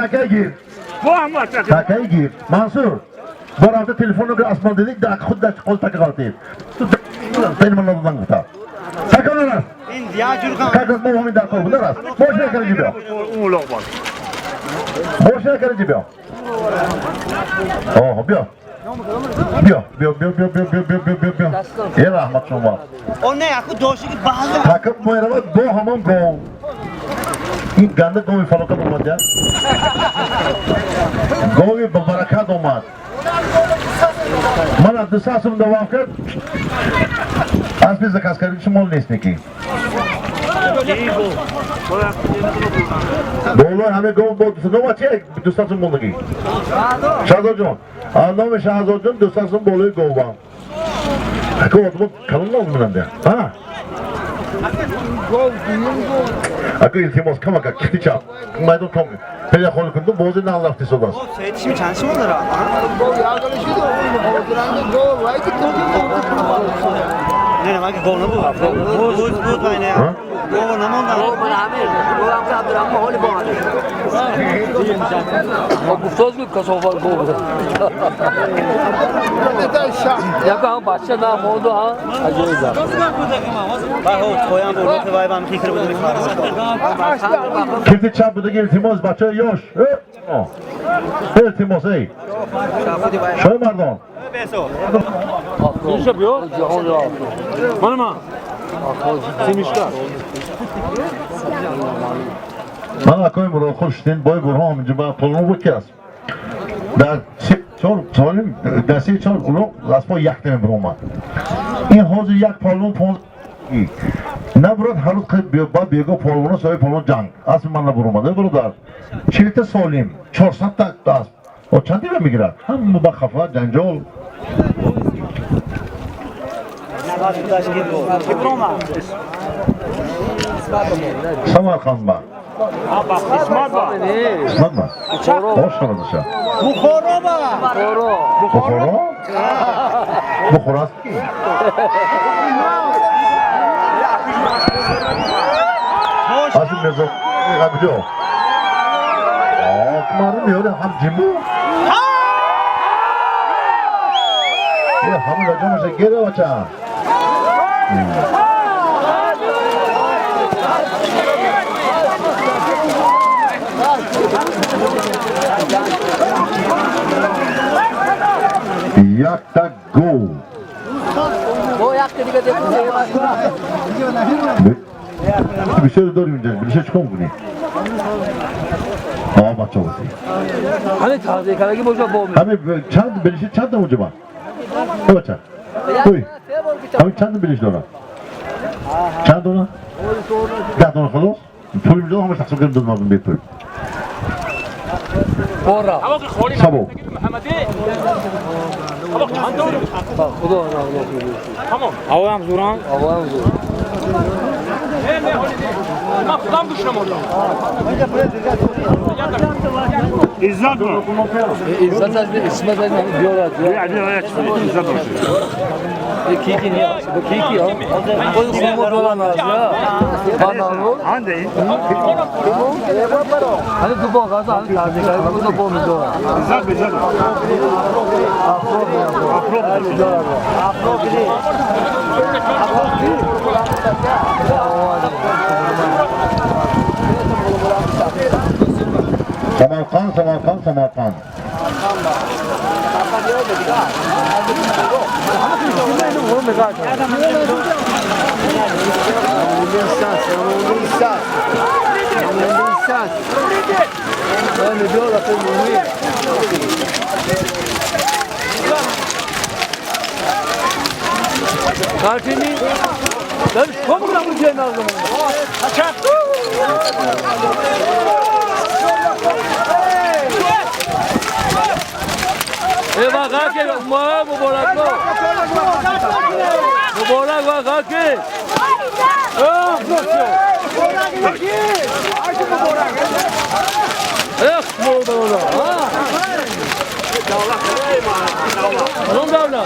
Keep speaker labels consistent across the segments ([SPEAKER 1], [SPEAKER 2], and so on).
[SPEAKER 1] Такай гир. Такай гир. Мансур. Бо рафта телефонро гир асмон дидик, да худ даст қол така ғалтид. Тен ман надодан гуфта. Така нарас. Как раз мо ҳамин дар кор буда раст. Мошина кари биё. Мошина кари биё. Оҳо, биё. Биё, биё, биё, биё, биё, биё, биё, биё, биё, биё. Э раҳмат шумо. Така меравад бо ҳамон гов. Ин ганда гови фалокат омад я. Гови ба баракат омад. Ман аз 200 сум давом кард. Аспи заказ карди шумо нест неки. Болои ҳаме гов бо 200 чи 200 сум мондагӣ. Шаҳзод ҷон, номи Шаҳзод ҷон 200 сум болои говам. Ака одмо калон наз менанда. Ҳа? Ака илтимос камака кити чап. Майдон том. Пеля холи кунду бози нал рафти содас. Ҳа?
[SPEAKER 2] Гуфтоз буд касофат гов. Яка ҳам бача на монду ҳа аҷоиб.
[SPEAKER 1] Кити чап будаги илтимос бачаи ёш. Илтимос эй. Шои мардон. Ман акои муродхул шудин бой бурҳон инҷо ба полон буд ки аст. Дар чор солим дар се чор улуқ аз по як таме биромад. Ин ҳозир як полон понз набурад ҳар рӯз ба бего полоно соҳиби полон ҷанг. Аспи ман набуромад. Бародар 40 солим 400 та асп. О чанд дира мегирад? Ҳама ба хафа ҷанҷол. Самарқанд ба. Исмат ба. Ош шарадыша.
[SPEAKER 3] Бухоро ба.
[SPEAKER 1] Бухоро? Бухоро аст ки? Аси Мирзо куҷо? Мардум меёрем ҳам ҷиму. Ҳамон ҷомаша гира бача. Якта гол. Бисёр дорим инҷа. Билиша чикор мекунӣ? А бача боси.
[SPEAKER 2] Ҳамин тағзия кардаги бошад бо.
[SPEAKER 1] Ҳамин чанд билиши чанд та унҷа ба? О бача. Ой. Ҳамин чанд билиш дорад? Чанд дона? 10 дона халос? Пул мидодам ҳамаш тақсим кардам додам мардум бепул.
[SPEAKER 2] Бора.
[SPEAKER 1] Сабо.
[SPEAKER 2] Худо
[SPEAKER 4] Ҳавоям зурам.
[SPEAKER 2] Ҳавоям зур.
[SPEAKER 4] Иззат бо.
[SPEAKER 2] Иззат аз исмат аз биёрад.
[SPEAKER 4] Иззат бошед.
[SPEAKER 2] Кики не, кики ҳа. Худ хумо доран аз я. Банану.
[SPEAKER 4] Анде.
[SPEAKER 2] Ҳани ду боғ аз ҳани тағзия кардаги бо бо медорад.
[SPEAKER 4] Иззат бо иззат.
[SPEAKER 1] Самарқанд, Самарқанд, Самарқанд.
[SPEAKER 2] Kartini. Ben komukla bu cehenneme zaman. Eva gake ma muborak ko. Muborak va gake. Ah, Eh, muborak. Ha. Non davla.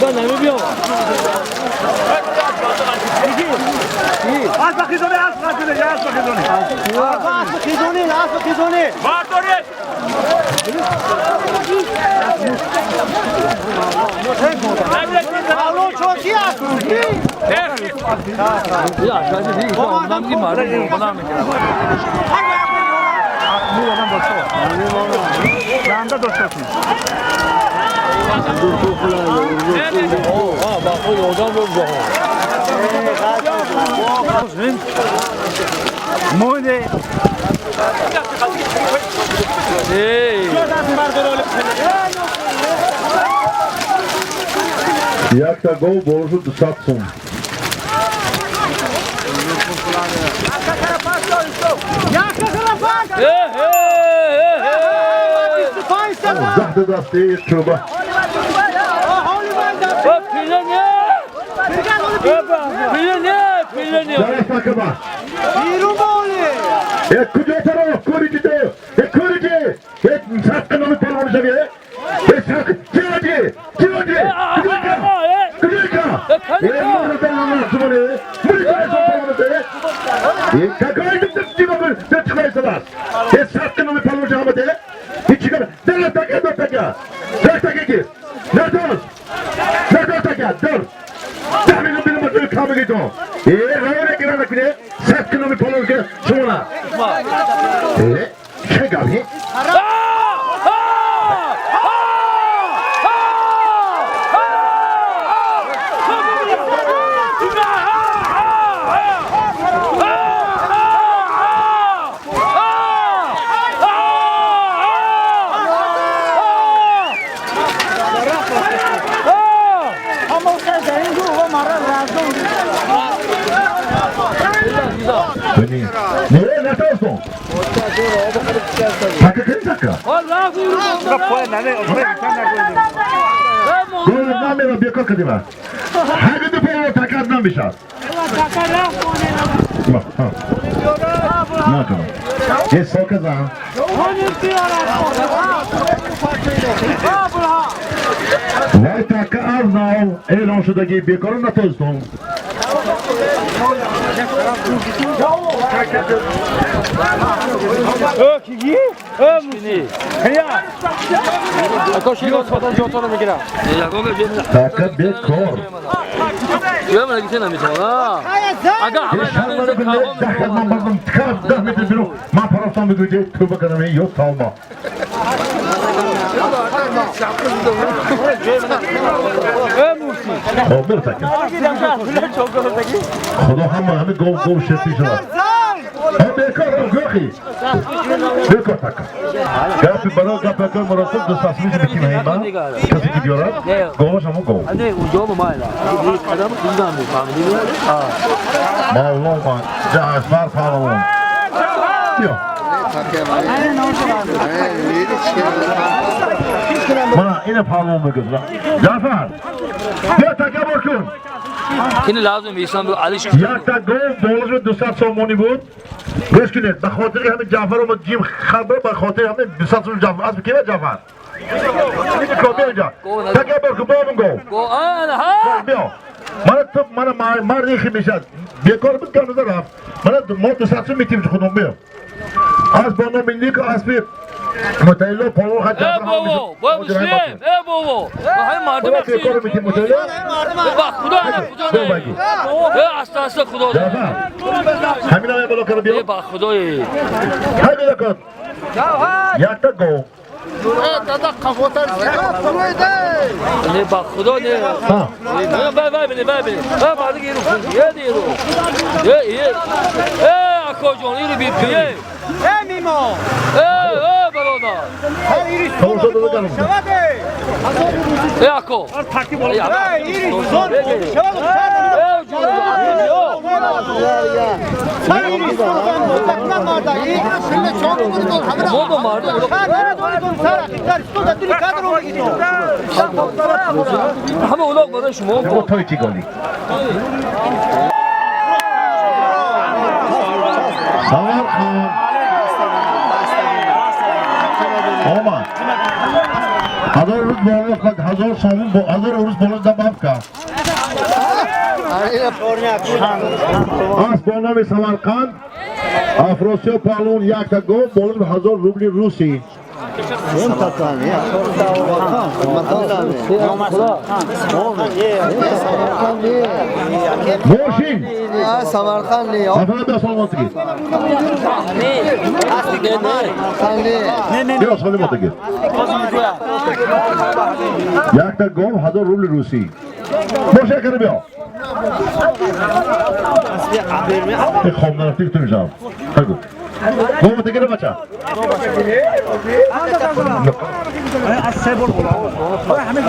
[SPEAKER 2] Ben ne biliyorum.
[SPEAKER 4] اسب خیزونه اسب خیزونه اسب خیزونه
[SPEAKER 2] اسب خیزونه اسب خیزونه
[SPEAKER 4] بردارید
[SPEAKER 1] Якта гол болушу 200 сум. Захта дасти чуба. خدا هم همه گو گو شرطی شد. هم بیکار گوخی. بیکار تکا. گپ برا گپ کار مراسم دو ساسمیش بکیم هیما. کسی که بیارد گوش همون گو.
[SPEAKER 2] نه اونجا ما مایلا. آدم اینجا میفهمیدی؟
[SPEAKER 1] ما ما جعفر پهلوان. بیا. من این پهلوان میگم. جعفر. بیا تکبر کن.
[SPEAKER 2] که لازم ایسان بود علیش
[SPEAKER 1] یک تا گل بولش 200 سومونی بود گوش کنید به خاطر همین جعفر اومد جیم خبر به خاطر همین 200 سوم جعفر از کیه جعفر بیا اینجا تکبر کن بابم گل
[SPEAKER 2] گو آن ها
[SPEAKER 1] بیا من تو من مردی خی میشد بیکار بود که نظر رفت من ما 200 سوم میتیم خودم بیا از با نام نیک از بی متعلق پالون خط
[SPEAKER 2] ای بابا با مسلم ای بابا با مردم
[SPEAKER 1] بیکار میتیم متعلق
[SPEAKER 2] با خدا نه خدا نه استا استا خدا
[SPEAKER 1] همین هم بالا کار بیا
[SPEAKER 2] با خدای
[SPEAKER 1] همین کار یک تا گو
[SPEAKER 2] دادا قفوتر نه با خدا نه نه وای وای ببین وای ببین وای بعد گیرو یه دیرو یه یه ای آقا جون اینو بی بی
[SPEAKER 3] ای میما
[SPEAKER 2] ای ای برادر ای آقا
[SPEAKER 3] ای ایری زون
[SPEAKER 2] همه اولاغ برای شما
[SPEAKER 1] توی چی گلی سوار خان آمد 1000 روز بالا 1000 سامون 1000 روز بالا دمام کرد. Асп бо номи Самарқанд, Афросиёб паҳлавон, якта гов, болои 1000 рубли русӣ. Мошин.
[SPEAKER 5] Самарқанд.
[SPEAKER 1] Нафар биё, саломатигӣ. Биё, саломатигӣ. Якта гов, 1000 рубли русӣ. Мошин кара биё. Хом нарафтӣ, ту мешавам. Бигӯ. Гов тигира, бача.
[SPEAKER 4] از سه بار همه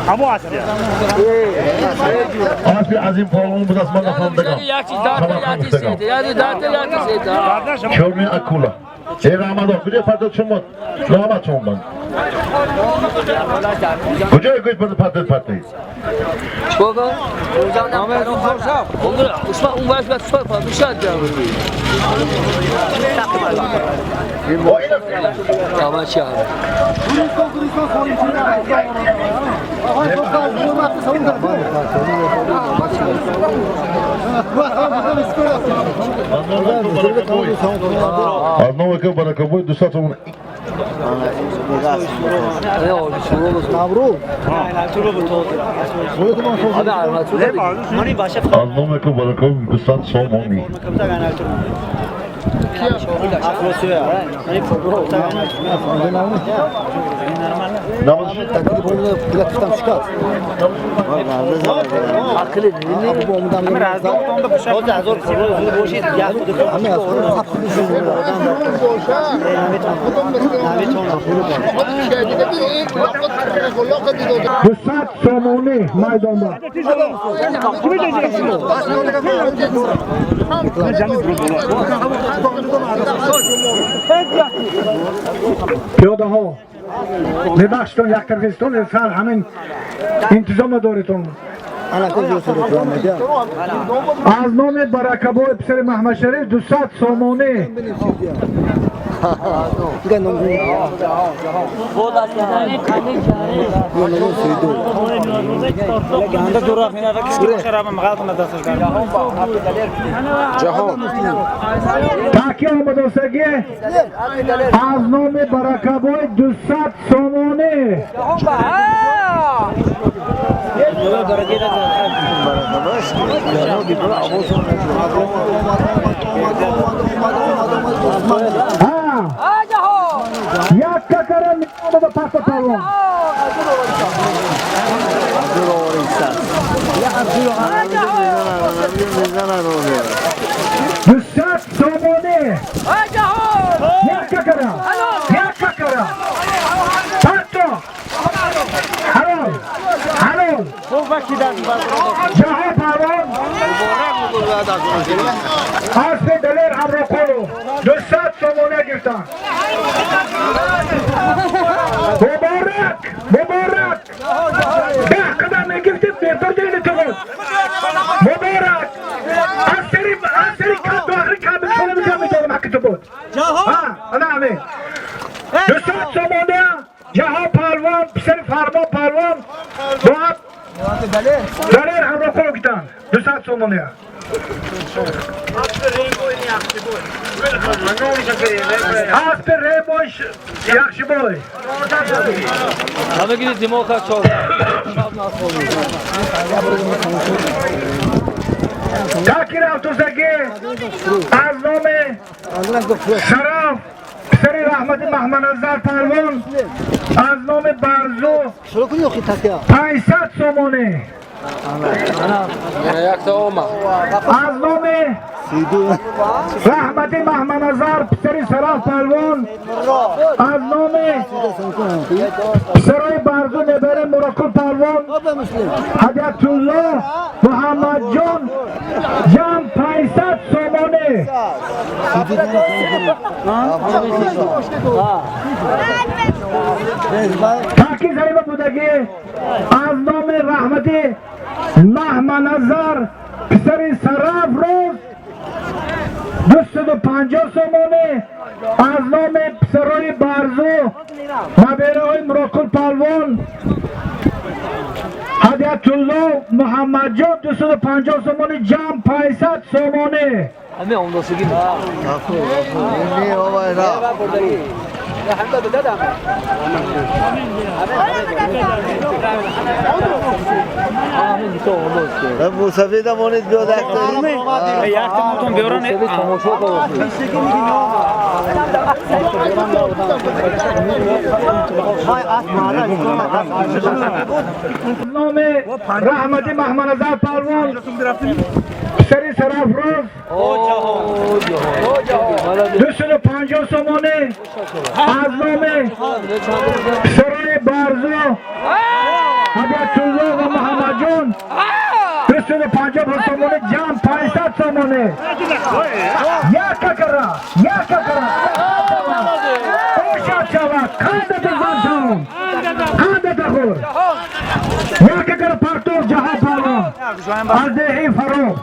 [SPEAKER 4] همو اصلیه.
[SPEAKER 1] Аспи Азим паҳлавон буд, аз ман нафаҳмдагам.
[SPEAKER 2] Як чиз дата, як чиз сета, як дата, як чиз сета.
[SPEAKER 1] Чёрный акула. Э, Рамадон, куҷо партод шумо? Раҳмат шумо ман. Куҷое гӯй партод партоед?
[SPEAKER 2] Чикор кун? Усман, он ваш ба чикор кун? Бишад ҷавоб.
[SPEAKER 1] О, ина.
[SPEAKER 2] Ама чи ҳам?
[SPEAKER 1] Аз номи ки Баракабой 200 сомон.
[SPEAKER 2] Не, оли суру. Абе арматур.
[SPEAKER 1] Аз номи ки Баракабой 200 сомонӣ. Намаз.
[SPEAKER 2] Ақли не?
[SPEAKER 6] 200 сомонӣ майдонда. Пиёдаҳо, мебахшитон, як Қирғизистон сар ҳамин интизома доритон. Аз номи Баракабои писари Маҳмадшариф 200 сомонӣ. Таки омадосагӣ, аз номи Баракабой 200 сомонӣ. Як какара омада пахта палвон. 200 сомонӣ. Як какара. Як какара. Пахто. Ҳалол. Ҳалол. Ҷаҳон палвон. Аспи Далер Ҳамроқулов 200 сомонӣ гирифтанд. Муборак! Муборак! 10 қадам мегирифтем, мебурдем ту буд. Муборак! Аз сари каб охири каб шумо мегӯям, ҳаққи ту буд. Ҳа, ана ҳамин. 200 сомонӣ Ҷаҳон паҳлавон, писари Фармон паҳлавон бо Далер Ҳамроқулов гирифтанд. 200 сомонӣ. Аспи Ремош Яхшибой.
[SPEAKER 2] Ҳама гири димоға чор.
[SPEAKER 6] Таки рафтусагӣ, аз номи Шараф писари Раҳмати Маҳмадназар паҳлавон, аз номи Барзу 500 сомонӣ. Аз номи Раҳмати Маҳмадназар писари Шараф паҳлавон, аз номи писарои Барзу, небераи Мурокул паҳлавон Ҳадиятулло Муҳаммадҷон, ҷамъ 500 сомонӣ. Таки зариба будагӣ, аз номи Раҳмати Маҳмадназар писари Сараф Рӯз 250 сомонӣ. Аз номи писарои Барзу, набераҳои Мурокул паҳлавон. Ҳадиятулло Муҳаммадҷон 250 сомонӣ, ҷамъ 500 сомонӣ.
[SPEAKER 2] Ҳамин ондосигӣ.
[SPEAKER 5] Мусафида монед биёд.
[SPEAKER 2] Тамошо кардем.
[SPEAKER 6] Номи Раҳмати Маҳмадназар палвон, писари Сарафроз, 250 сомонӣ. Аз номи писарои Барзу, Ҳадиятулло ва Муҳаммадҷон, 250 сомонӣ, ҷамъ 500 сомонӣ. Яка кара, яка кара, ошад шавад, қандата зан шавам, қандата хӯр. Яка кара партов, Ҷаҳон палвон аз деҳи Фароғ.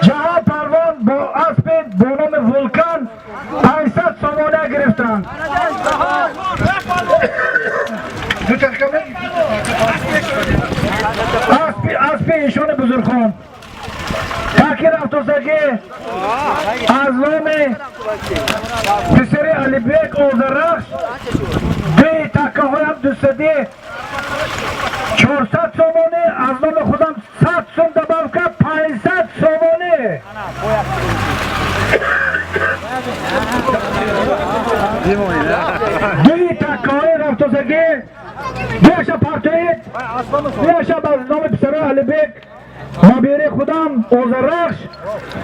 [SPEAKER 6] Ҷаҳон палвон бо аспи бо номи Вулкан 500 сомона гирифтанд. Аспи ишони бузургхон таки рафтосагӣ аз номи писари Алибек Озарахш, дуи таккаҳоям дусади 400 сомонӣ, аз номи худам 100 сум добавка, 500 сомонӣ. Дуи таккаҳои рафтосагӣ дуяша партоид, дуяша аз номи писарои Алибек, набираи худам Озарахш,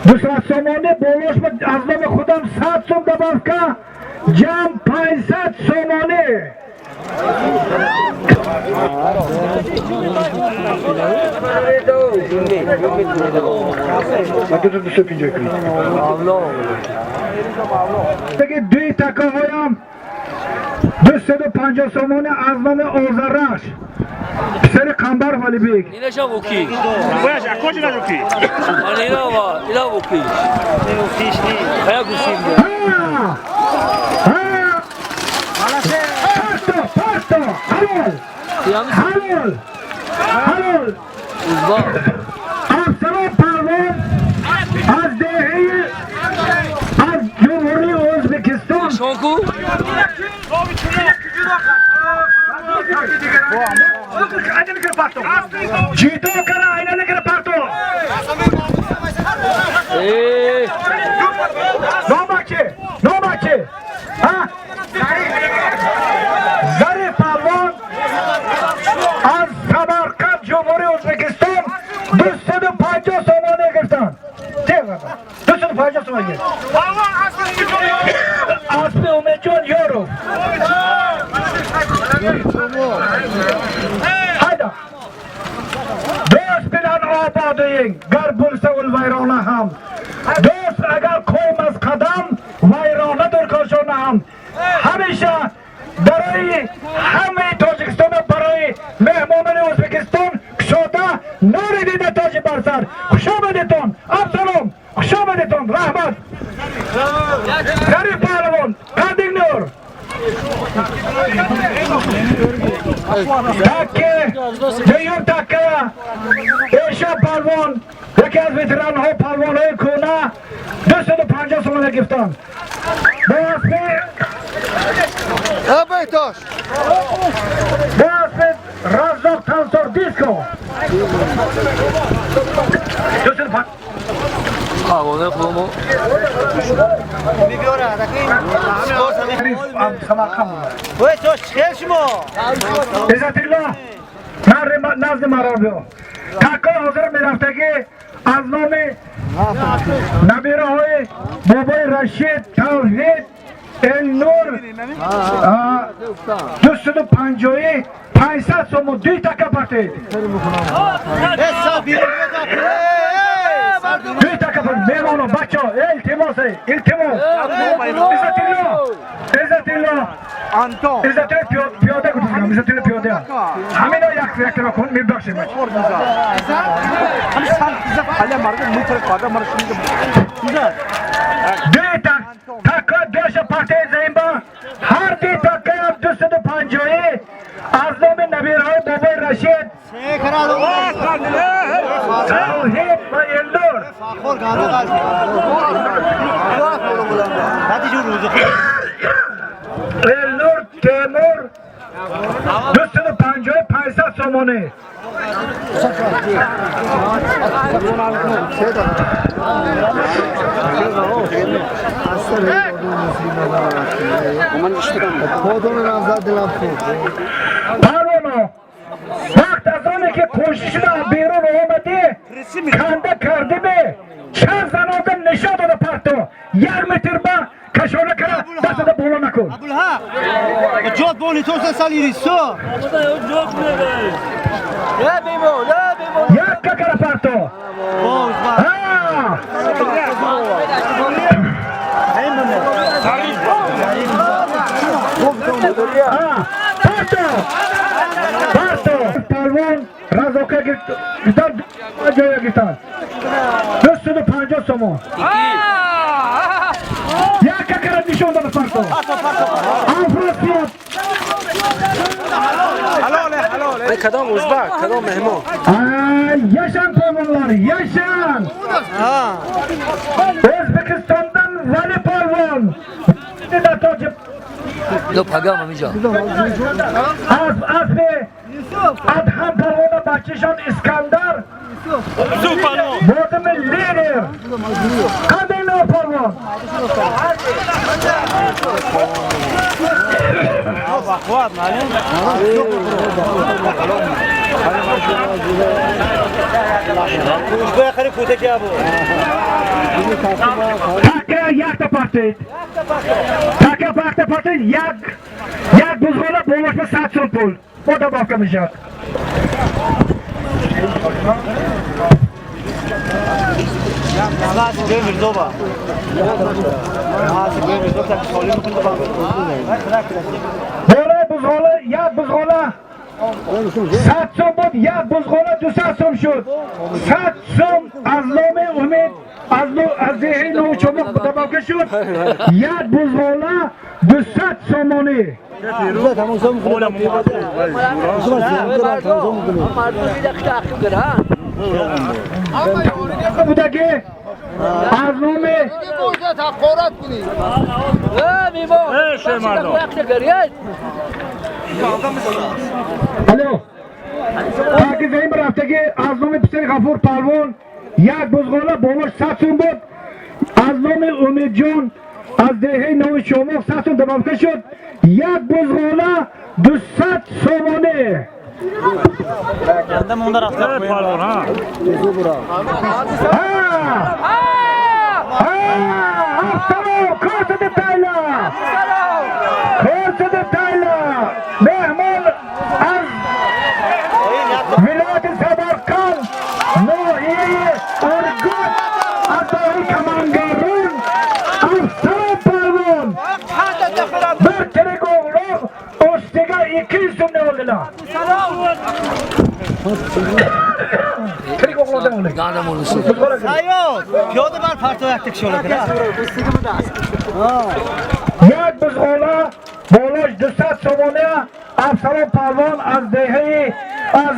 [SPEAKER 6] 200 сомонӣ, болош аз номи худам 100 сум добавка, ҷамъ 500 сомонӣ. Дуи таккаҳоям 250 сомонӣ аз номи Озарахш, писари Қамбар Валибек.
[SPEAKER 2] Инашам уки.
[SPEAKER 4] Бояш, акоҷи нажуки.
[SPEAKER 2] Ана инава, инав уки. Ая гусим.
[SPEAKER 6] Парто, парто, ҳалол, ҳалол, ҳалол.
[SPEAKER 2] Узба.
[SPEAKER 6] Афсарон палвон аз деҳаи, аз Ҷумҳурии Ӯзбекистон.
[SPEAKER 2] Шонку?
[SPEAKER 6] Ҷидо кара, айнане кара, парто.
[SPEAKER 2] Э,
[SPEAKER 6] Номачи, номачи. Ҳа? Зариф палвон аз Самарқанд, Ҷумҳурии Ӯзбекистон, 250 сомонӣ гирифтанд. 250 сомонӣ гирифт. Аспи Умедҷон Ёров. Ҳайда. Дӯст билан ободиң, гар булса ул вайрона ҳам. Дӯст агар қоймас қадам, вайронаdur кошона ҳам. Ҳамеша барои ҳамаи Тоҷикистон ва барои меҳмонони Ӯзбекистон кушода, нури дида тоҷи бар сар. Хуш омадедтон, Абсалом, хуш омадедтон, раҳмат. Зариф паҳлавон, қандик нур. Такки, дуюм такка, Эшо палвон, яке аз ветеранҳо, палвонҳои кӯна, 250 сомона гирифтанд. Бо аспи
[SPEAKER 5] Беҳтош.
[SPEAKER 6] Бо аспи Раззоқ Тансор Диско. 250.
[SPEAKER 2] Палвонои худомо.
[SPEAKER 6] Самарқанд.
[SPEAKER 3] Беҳтош, чӣ шумо?
[SPEAKER 6] Иззатилло, назди маро биё. Таккои ҳозир мерафтагӣ аз номи набираҳои бобои Рашид, Тавҳид, Элнур, 250-и 500 сомон, дуи така партед. Дуи така партед. Меҳмоно, бачаҳо, илтимос, илтимос. Иззатилло, Иззатилло.
[SPEAKER 3] Антон.
[SPEAKER 6] Иззатилло, пиёда гуфтам, Иззатилло, пиёда. Ҳамино як як кун, мебахшед.
[SPEAKER 4] Ҳам сан иза қаля марга мутра қада мара шунида.
[SPEAKER 6] Дуи так Така доша партияи заимба ҳар ди такаям 250 аз номи набираҳои бобои Рашид, Тавҳид ва Элнур. Элнур, Темур, 250, 500 сомонӣ. Парвоно, вақт аз оне ки кӯшиш шуда берун омадӣ, канда кардиме, чанд занодам нишон дода парто, як метр ба кашона кара, дастата боло накун.
[SPEAKER 3] Ҷот бони то салирисо.
[SPEAKER 6] Як какара парто. Парто, парто. Палвон разока гирифтан, ҷоя гирифтан, 250 сомон. Як какара нишон дада парто. Афросиёб.
[SPEAKER 5] Кадом узбак, кадом меҳмон?
[SPEAKER 6] Яшан, polvonlar, yashan! O'zbekistondan Vali polvon. Tojib.
[SPEAKER 2] Ё пагам ҳаминҷо.
[SPEAKER 6] Аз асби Адҳам polvona бачашон Искандар. Модами лидер. Қандай но polvon? Така якта партид. Така якта партид, як як бузғола болош ба 100 сом пул. Бо добавка мешавад. Болои бузғола як бузғола 100 сом буд, як бузғола 200 сом шуд. 100 сом аз номи Умид аз деҳаи Новчомоқ добавка шуд. Як бузғола 200 сомонӣ. Будаги аз номи Алло. Таки заим рафтаги аз номи писари Ғафур Палвон як бузғола болош 100 сум буд. Аз номи Умидҷон аз деҳаи Нови Шомоқ 100 сум добавка шуд. Як бузғола 200 сомонӣ. Афсалом, ko'rsatib tayla. Ko'rsatib tayla. Mehmon аз вилояти Самарқанд, ноҳияи Ургут, аз ноҳияи Камангарун Афсалом polvon bir tirik o'g'loq ustiga 200 so'mdan oldilar. Tirik o'g'loqdan oldik.
[SPEAKER 3] Piyoda bar parto yaktık şöyle.
[SPEAKER 6] Як бузғола болош 200 сомона Афсалом Палвон аз деҳаи аз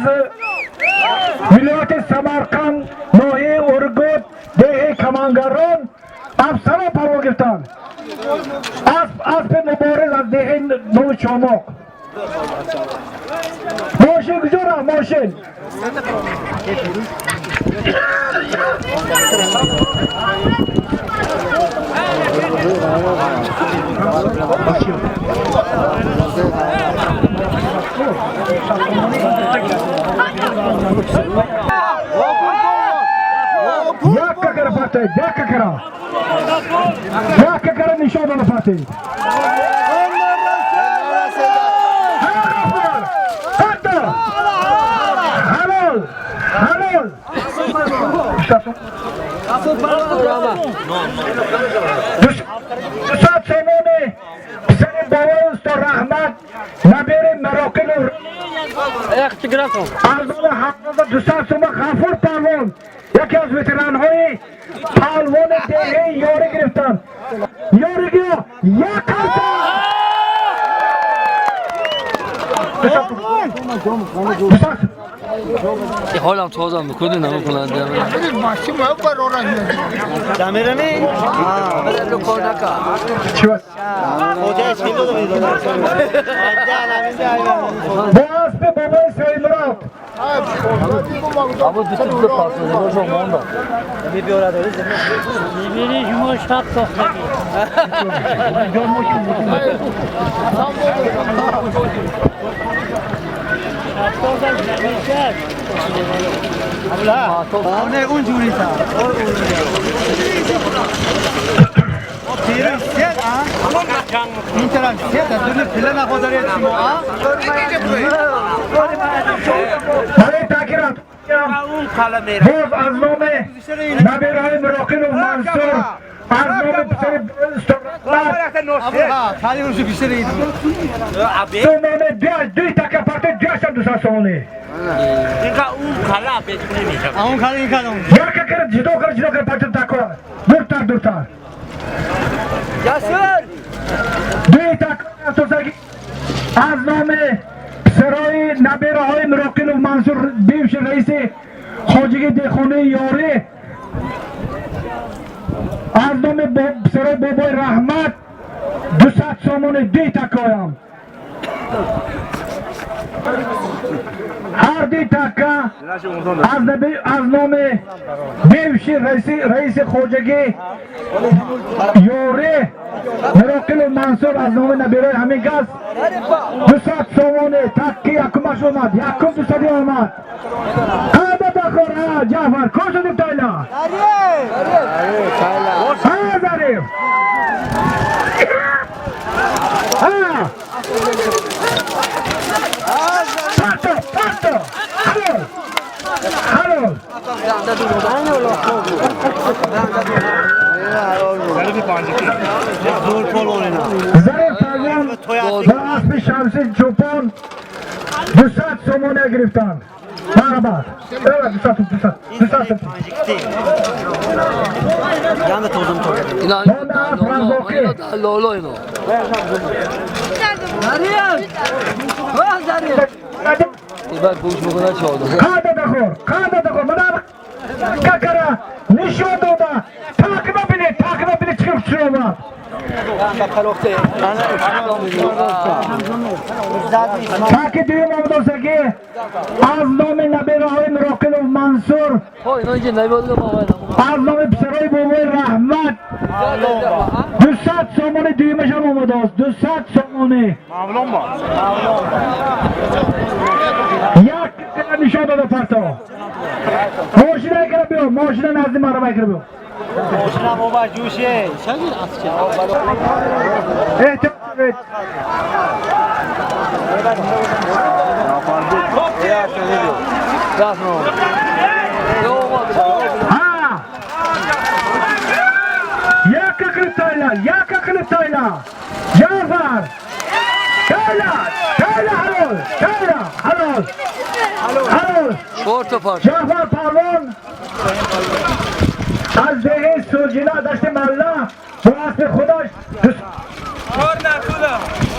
[SPEAKER 6] вилояти Самарқанд, ноҳияи Ургут, деҳаи Камангарон Афсалом Палвон гирифтанд. Асп аспи мубориз аз деҳаи Нови Чомоқ. Мошин куҷо рафт, мошин? Як какара партоед, як какара. Як какара нишон дода партоед. Halol! Halol! 200 сомони писари бобои усто Раҳмат, набери Марокилов аз номи ҳамроҳа 200 сома Ғафур Палвон, яке аз ветеранҳои палвони деҳаи ёрӣ гирифтанд. Ёригиё як карта.
[SPEAKER 2] حالم تازه میکنه نمیکنن.
[SPEAKER 3] دمیرمی؟
[SPEAKER 6] با اسب بابای سعید مراد.
[SPEAKER 2] اما دو تا پاس داده موندم.
[SPEAKER 3] نه اونجوری تا. این طرف سه تا دونه پله نخواداری شما.
[SPEAKER 6] برای تاکیرات باز از نام نبیرهای مراقل و منصور، از نام پسر سومانه دوی تکه پرته دیاشم 200 سومانه. یک کرد جدا کرد جدا کرد پرته تکه دورتر دورتر. دوی تکه از نام پسرای نبیرهای مراقل و منصور بیوش رئیس خواجگی دهخانه یاری، از نام پسرای بابای رحمت 200 سومانه دوی تکایم. هر دوی تکه از نام بیوشی رئیس خواجگی یاری مراقل و منصور، از نام نبیرای همین گز 200 سومانه. تکی یکمش اومد، یکم 200 آمد. قدر دخور جعفر کجا شدیم تایلا؟ ها ظریف. ها پاتو پاتو حلال حلال. ظریف پروان با اسب شمسی چوپان 200 سومانه گرفتند. برابر. Evet 200 200 200.
[SPEAKER 2] اینا لالا اینا. بعد گوش میکنه چه آدم.
[SPEAKER 6] قاده دخور قاده دخور مدام ککرا نشون داده. تاکمه بینی تاکمه بینی چه شما. تاکی دویم آمدوسگی از نام نبیرهای مراقل و منصور، از نام پسرهای بابای رحمت 200 سومانه دویمش هم آمده است. 200 سومانه. یک نشان داده پرتا. ماشینه کرد بیا، ماشینه نزد مرمه کرد بیا.
[SPEAKER 3] ماشینم اومد جوشه.
[SPEAKER 6] احتیاط کنید. ها یک کلپ تایلا، یک کلپ تایلا. جعفر تایلا تایلا حلال تایلا حلال حلال. جعفر پروان از دهه سوجیلا دشت ملا با اسب خودش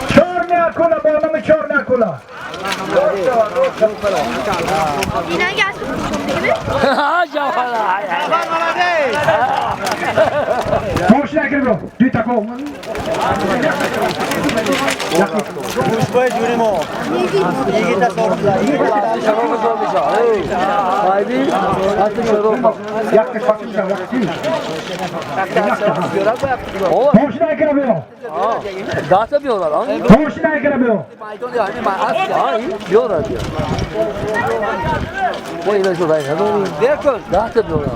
[SPEAKER 6] چهار نکولا با نام چهار نکولا. ماشین نکرد برو دوی تکو ماشین نکرد برو
[SPEAKER 2] داتا بیارن.
[SPEAKER 6] ماشین نکرد برو
[SPEAKER 2] بیارن بیارن. با اینا شو باید داتا بیارن.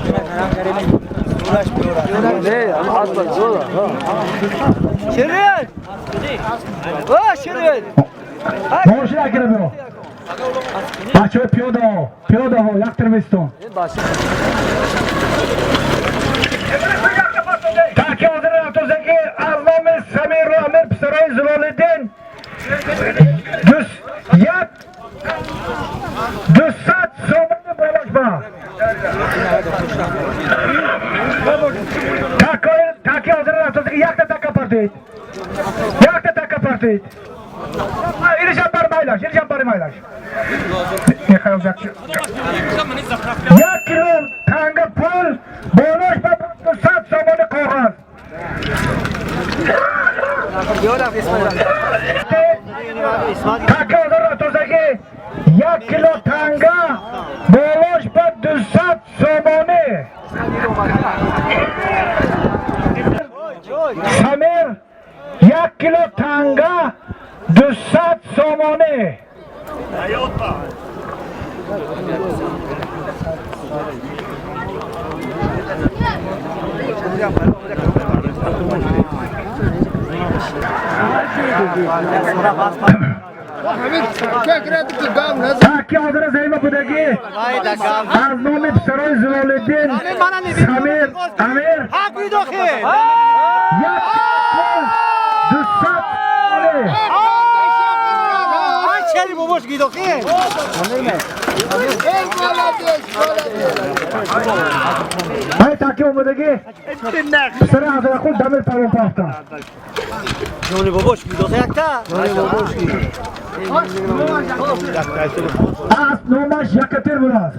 [SPEAKER 2] نه اما اصلا زورا.
[SPEAKER 3] شیرین. واه شیرین.
[SPEAKER 6] ماشین نکرد برو بچه های پیاده ها پیاده ها یک ترمستان ترکی حاضر رفتازگی از نام سمیر و امیر پسرای زلالدین 200 سومانه بالاش با ترکی حاضر رفتازگی یک رسید. اینش بر مایلاش، اینش بر مایلاش. یک کیلو تنگ پول بالاش به 200 سامان کاغذ. تکه هزار تازگی یک کیلو تنگه بالاش به 200 سامانه. سمیر یک کیلو تنگه 200 سامانه. تاکی حاضر زعیم بودگی از نام پسرای زلالدین سمیر امیر یک 200 سامانه. های تاکی اومدگی پسر حضر خود دمیر پرون پافتن
[SPEAKER 3] جونی باباش گیدوخی یکتا جونی باباش
[SPEAKER 6] از نومش یکتر بولاز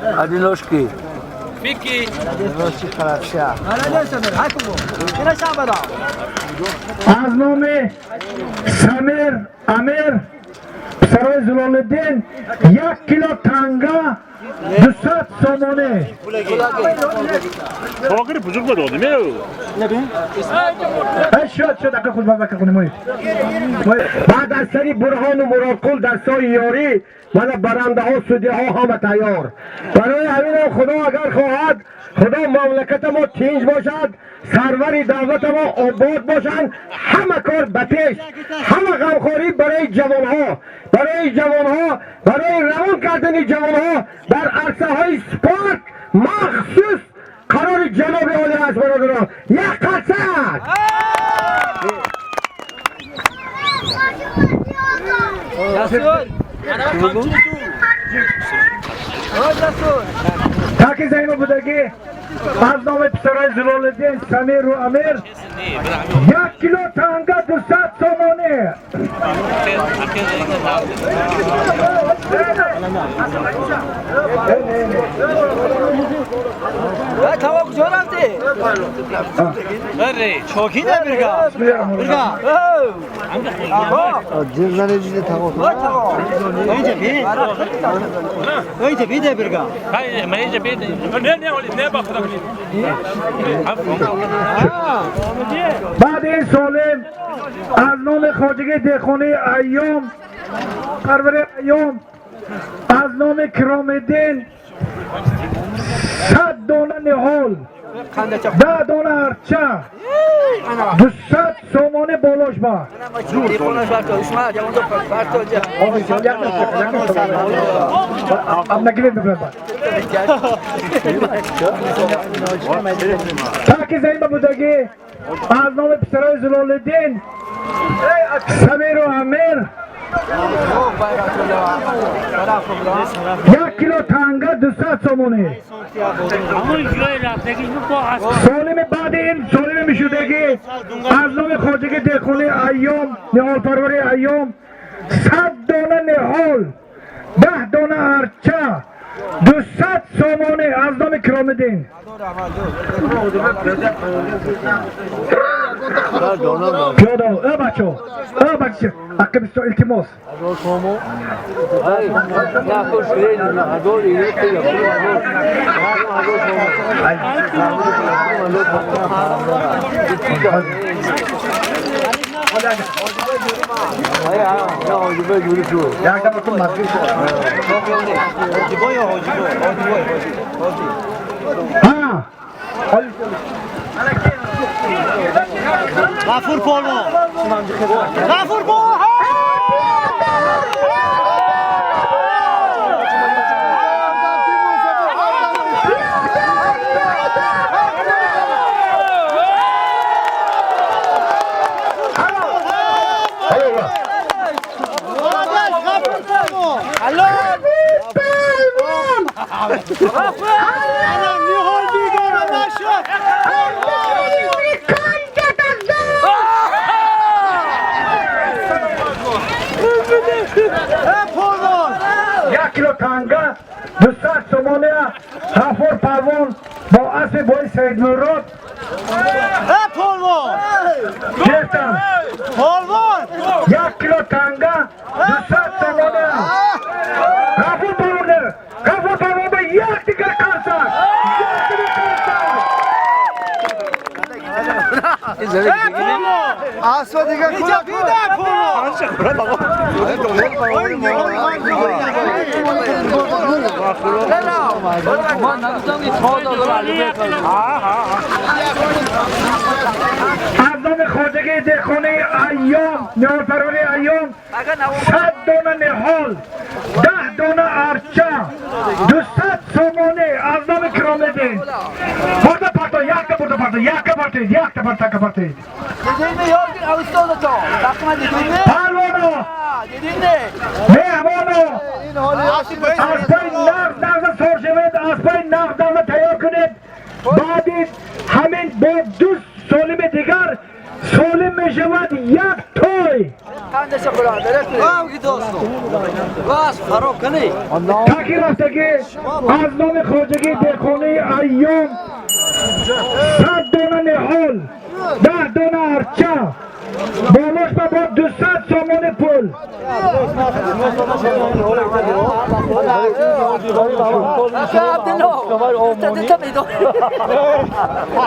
[SPEAKER 2] Одиночки. Мики.
[SPEAKER 6] از نام سمیر امیر پسرای زلالدین یک کیلو تنگه 200 سامانه.
[SPEAKER 4] باقر بزرگ بود آدم.
[SPEAKER 6] شد شد اگه خود بابا کنیم.
[SPEAKER 7] بعد از سری برهان و مرادقل دستای یاری من برنده ها سودی ها همه تیار. برای همین خدا اگر خواهد خدا مملکت ما تینج باشد، سرور دولت ما آباد باشند، همه کار به پیش، همه غمخواری برای جوانها، برای جوانها، برای روان کردن جوانها در عرصه های سپورت مخصوص قرار جناب عالی است. برادران یک قرصک
[SPEAKER 6] تاکی زعیم بودگی از نام پسرای زلالدین سمیر و امیر یک کیلو تنگه 200 سامانه.
[SPEAKER 2] توا کجا رفتی؟
[SPEAKER 3] چوکی نه برگا برگا اینجا بی ده برگا
[SPEAKER 6] بعد این سالم از نام خواجگی دهخانه ایام پرور ایام از نام کرامدین 100 دانه نهال 10 دانه ارچه 200 سامانه بالاش با. تاکی زعیم بودگی از نام پسرای زلالدین سمیر و امیر یک کیلو تنگه 200 سامانه. سالم بعد این سالم میشودگی از نام خواجگی دهخانه ایام نهال پروری ایام 100 دانه نهال 10 دانه ارچه 200 سامانه از نام کرامدین. پیاده ای بچه ای بچه اکه التماس. ها
[SPEAKER 3] غفور پالو غفور پالو
[SPEAKER 6] 1 кило танга, 200 сомония. Ғафур Палвон бо аспи бои Саидмурод гирифтанд. 1 кило танга, 200 сомония. Ғафур Палвон, Ғафур Палвон ба як дигар қарсак, як дигар қарсак.
[SPEAKER 3] Асва дигар куна.
[SPEAKER 2] Ман нагуфтам ки 4000
[SPEAKER 6] Аз номи хоҷагии деҳқонии Айём, ниҳолпарварии Айём, 100 дона ниҳол, 10 дона арча, 200 сомонӣ аз номи Киромиддин. Бурда парто, якта бурда парто, якка партоед, якта партака партоед. Палвоно, меҳмоно, аспои нағз нағза сор шавед, аспои нағз нағза тайёр кунед. Баъди ҳамин бо ду солими дигар солим мешавад як той. Таки рафтагӣ аз номи хоҷагии деҳқонии Айём, 100 дона ниҳол, 10 дона арча, болош ба бо 200 сомони пул.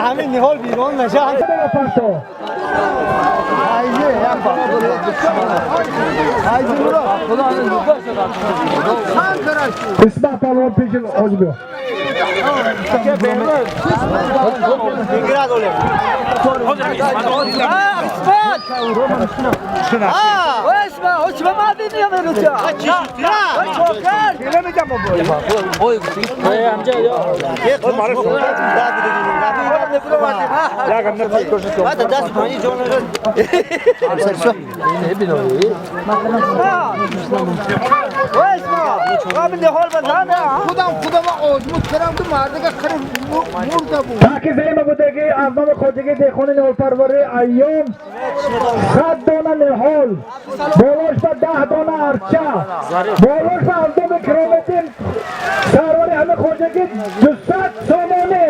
[SPEAKER 3] Ҳамин ниҳол берун наша.
[SPEAKER 6] Парто.
[SPEAKER 3] Айзе як Айзе мурод.
[SPEAKER 6] Исмат Палвон, пеши ҳоҷи биё. Таки зема будагӣ аз номи хоҷагии деҳқони ниҳолпарварии Айём, 100 дона ниҳол, болош ба 10 дона арча, болош ба аз номи Киромиддин, сарвари ҳами хоҷагӣ, 200 сомонӣ.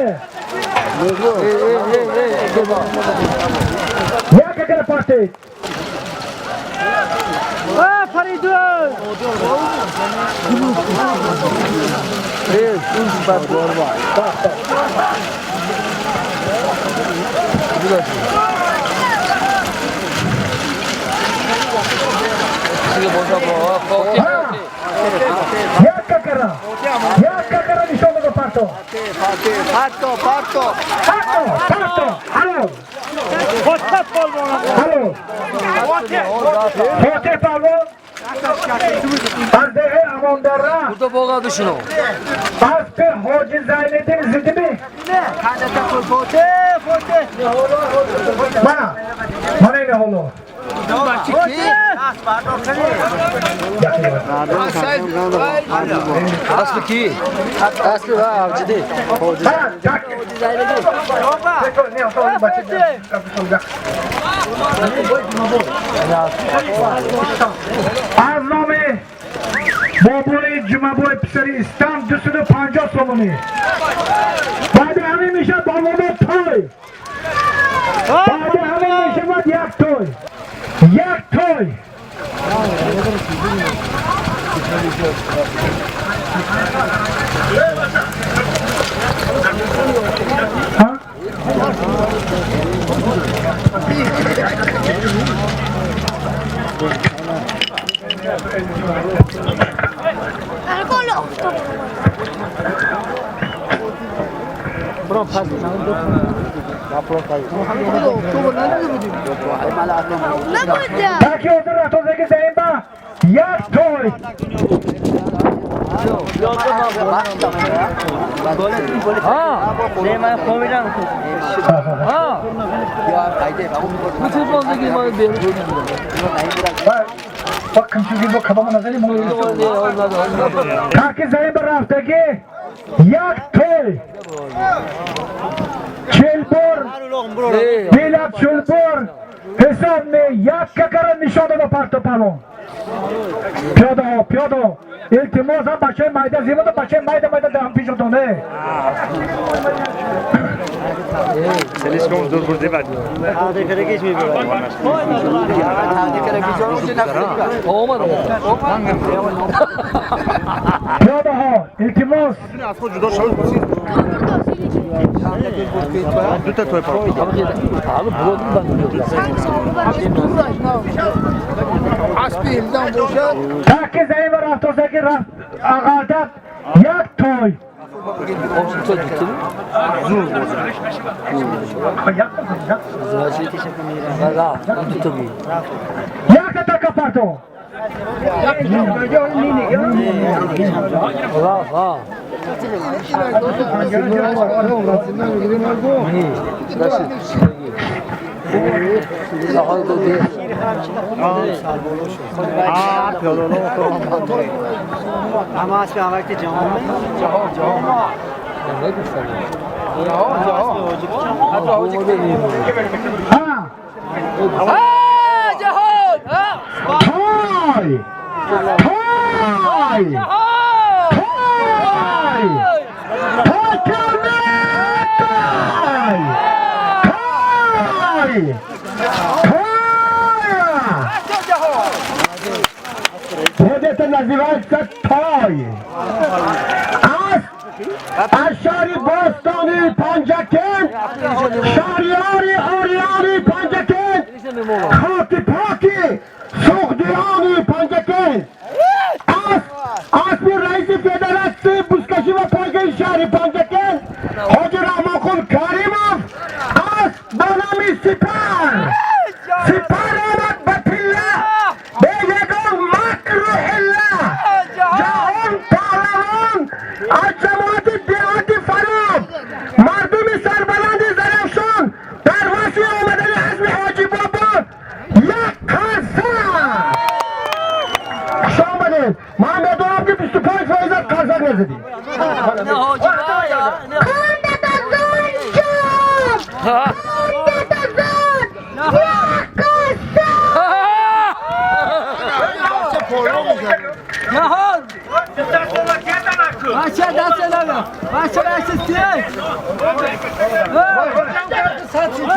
[SPEAKER 6] Як агар партед. Як какара, як какара нишон дада парто.
[SPEAKER 3] Парто, парто.
[SPEAKER 6] Парто, парто, ҳалол. Ҳалол. Фотеҳ Палвон аз деҳаи Амондара,
[SPEAKER 2] Бурда боға бишино.
[SPEAKER 6] аспи Ҳоҷи Зайниддин зиддими. Мана, мана ин ҳоло.
[SPEAKER 2] Аспи ки? Аспи ва авҷиди.
[SPEAKER 6] Ha, так. Аз номи бобои Ҷумъабой, писари Истам, 250 сомонӣ. Баъди ҳамин мешавад барнома той. Баъди ҳамин мешавад як той. Як той. Ҳа? Таки ҳозир рафтозаги заин ба як той.
[SPEAKER 2] Ha. Ha. Bu telefondaki bana bir.
[SPEAKER 6] Бак кимчуги бо кабама назани мо. Таки заин ба рафтагӣ як той. 40 бор билат, 40 бор ҳисоб ме, як какара нишон дада парто палон. Пиёдаҳо, пиёдаҳо, илтимос, ҳам бачаи майда зимода, бачаи майда майда дар пешотон. Пиёдаҳо, илтимос. Таки заима рафтозаги рафт ағалдат як той. Якта така парто. Той! Той! Той! Той! Той! Той! Вот это называется той! Аз шаҳри бостони Панҷакент, шаҳриёри ориёни Панҷакент, хоки поки суғдиёни Панҷакент, асби раиси федератсияи бузкашӣ ва пойгаи шаҳри Панҷакент Ҳоҷи Раҳмонқул Каримов асб ба номи Сипар. Сипар омад ба тилла, бе ягон макру ҳилла. Ҷаҳон паҳлавон аз ҷамоати деҳоти Фароб, мардуми сарбаланди Зарафшон дар васфи омадани асби Ҳоҷи Бобо як қарса. Хуш омадед. Ман медонам, ки 25 фоизат қарсак назадӣ.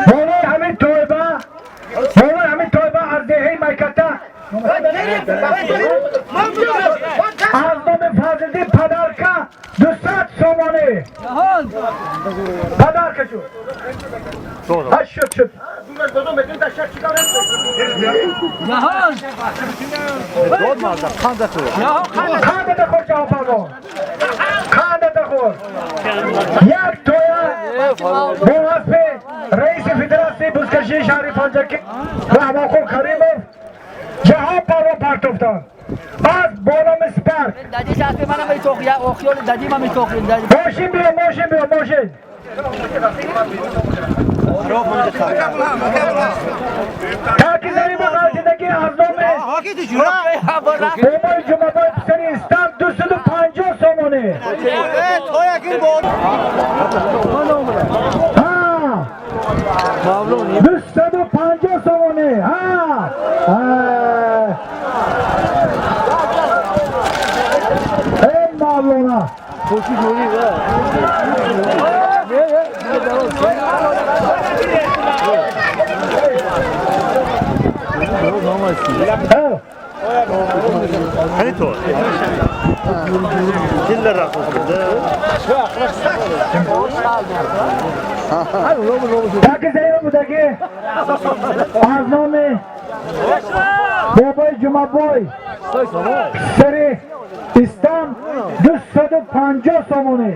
[SPEAKER 6] Болои ҳамин тойба, болои ҳамин тойба аз деҳаи Майката аз номи Фазлиддин падарка 200 сомонӣ падарка шуд. Шуд, шуд. Қанда хӯр, ҷаҳон палвон, қанда хӯр. Як тоя бо васфи раиси федератсияи бузкашии шаҳри Панҷакент Раҳмонқул Каримов ҷаҳон палвон партофтанд. Аз бо номи Сипар. Мошин биё, мошин биё, мошин. Таки зариба ғалтидагӣ аз номи Бобои Ҷумъабой писари Истам 250 сомонӣ. 250 сомонӣ. Эй Мавлона. Таки заима будагӣ аз номи Бобои Ҷумъабой писари Истам 250 сомонӣ.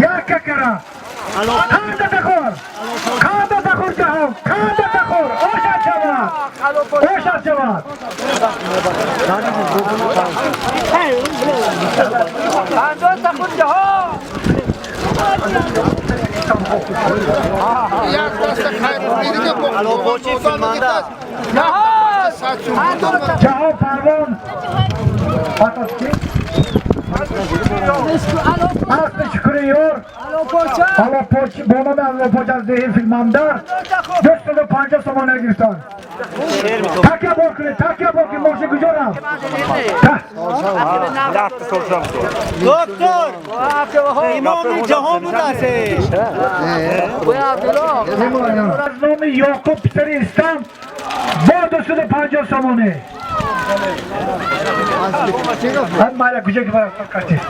[SPEAKER 6] Як какара. Қанда тахӯр, қанда тахӯр, ҷаҳон, қанда тахӯр. Ошад шавад, ошад шавад. Ҷаҳон палвон. Асп шукри ёр Аллопоч бо номи Аллопоч аз деҳи Филмандар 250 сомона гирифтанд. Такя бор кунед, такя бор кунед, мошин куҷо рафт?
[SPEAKER 3] Доктор! Имоми ҷаҳон будааст.
[SPEAKER 6] Аз номи Ёқуб писари Истам бо 250 сомонӣ. Майла куҷо ки картист?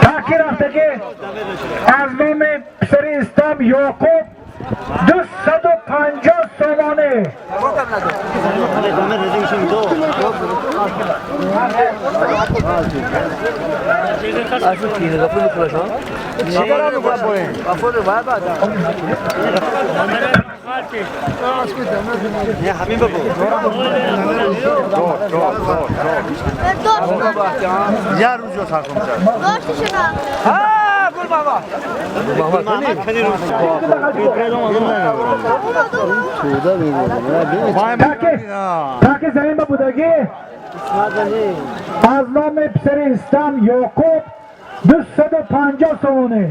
[SPEAKER 6] Таки рафтагӣ аз номи писари Истам Ёқуб 250 сомонӣ. Таки замин ба будагӣ аз номи писари Истам Ёқуб 250 сомонӣ.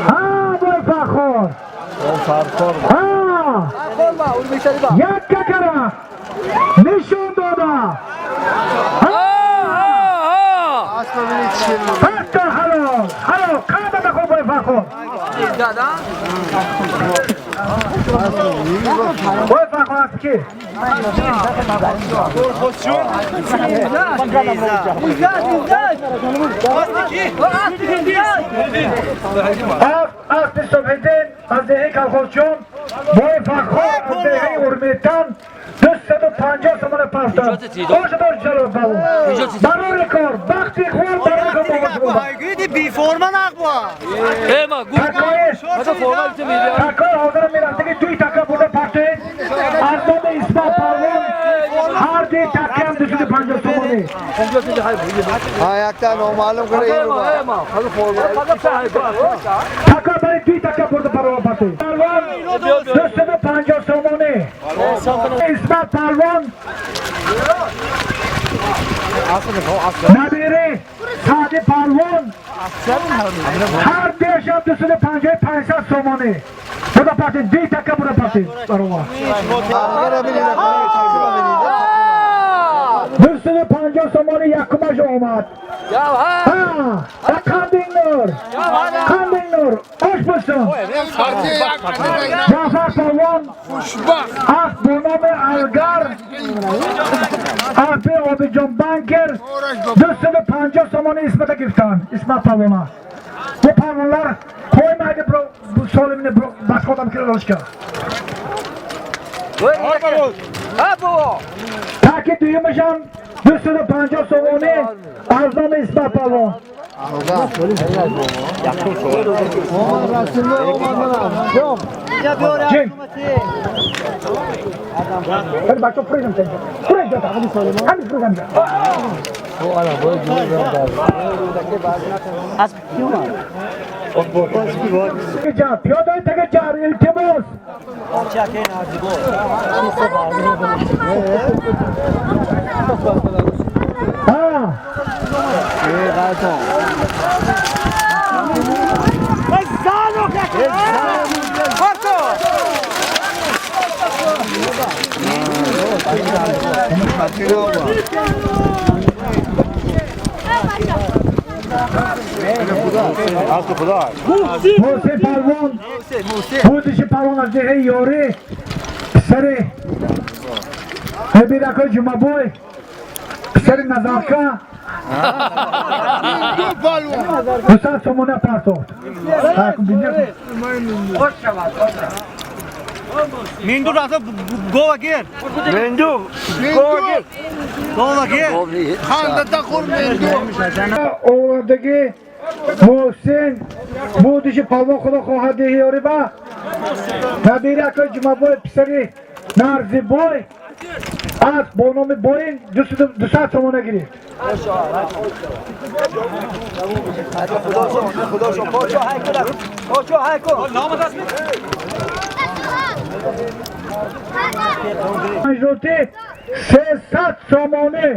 [SPEAKER 6] ها بوی فخور ها یک ککره نشون داده حتی حلال حلال قدم بخور بوی فخور بوی فخور است کی؟ اسب صبحیدین از دهه کلخوزچون بوی فخور از دهه ارمیتان 250 سومون پافتان. خوش دار چلو برای کار وقتی خور برای کار
[SPEAKER 3] بی فرما نقوا.
[SPEAKER 6] تکای حاضر میرفته که دوی تکا برده پرتید از نام اسماعیل پروان هر دی تکه هم 250 سومونی. تکا برای دوی تکا برده پروان پرتید پروان 250 سومونی. اسماعیل پروان نبیره سعد پروان هر دیشم 255 سومونی. برده پرتید دوی تکا برده پرتید پروان 250 سومونی یکمش آمد. ها قندین نور قندین نور خوش باشن. جعفر پروان از به نام الگر از آبیجان بانکر 250 سومونی اسمت گرفتن. اسمت پروانه bu parvanlar koymaydı bu solimini başka adam kiralışka. Ta ki duyumuşam 250 somoni از نام اسمت پروان. جیم خیلی بچه پریدم پریدم همین پریدم. پیاده تک جار التماس. ها موسی پروان بودش پروان از دهه یاری پسر هبیرکای جمعه بوی پسر نظرکا 200 سومونه پرتوخت.
[SPEAKER 3] Mindu rasa gova gir.
[SPEAKER 2] Mindu gova gir.
[SPEAKER 3] Gova gir.
[SPEAKER 6] آوردگی محسن بودش پروان خدا خواهد دهی یاری با Набири акои Ҷумабой, писари Нарзибой, аз бо номи Борин 200 сомона гирифт. Панҷрӯтӣ 300 сомонӣ.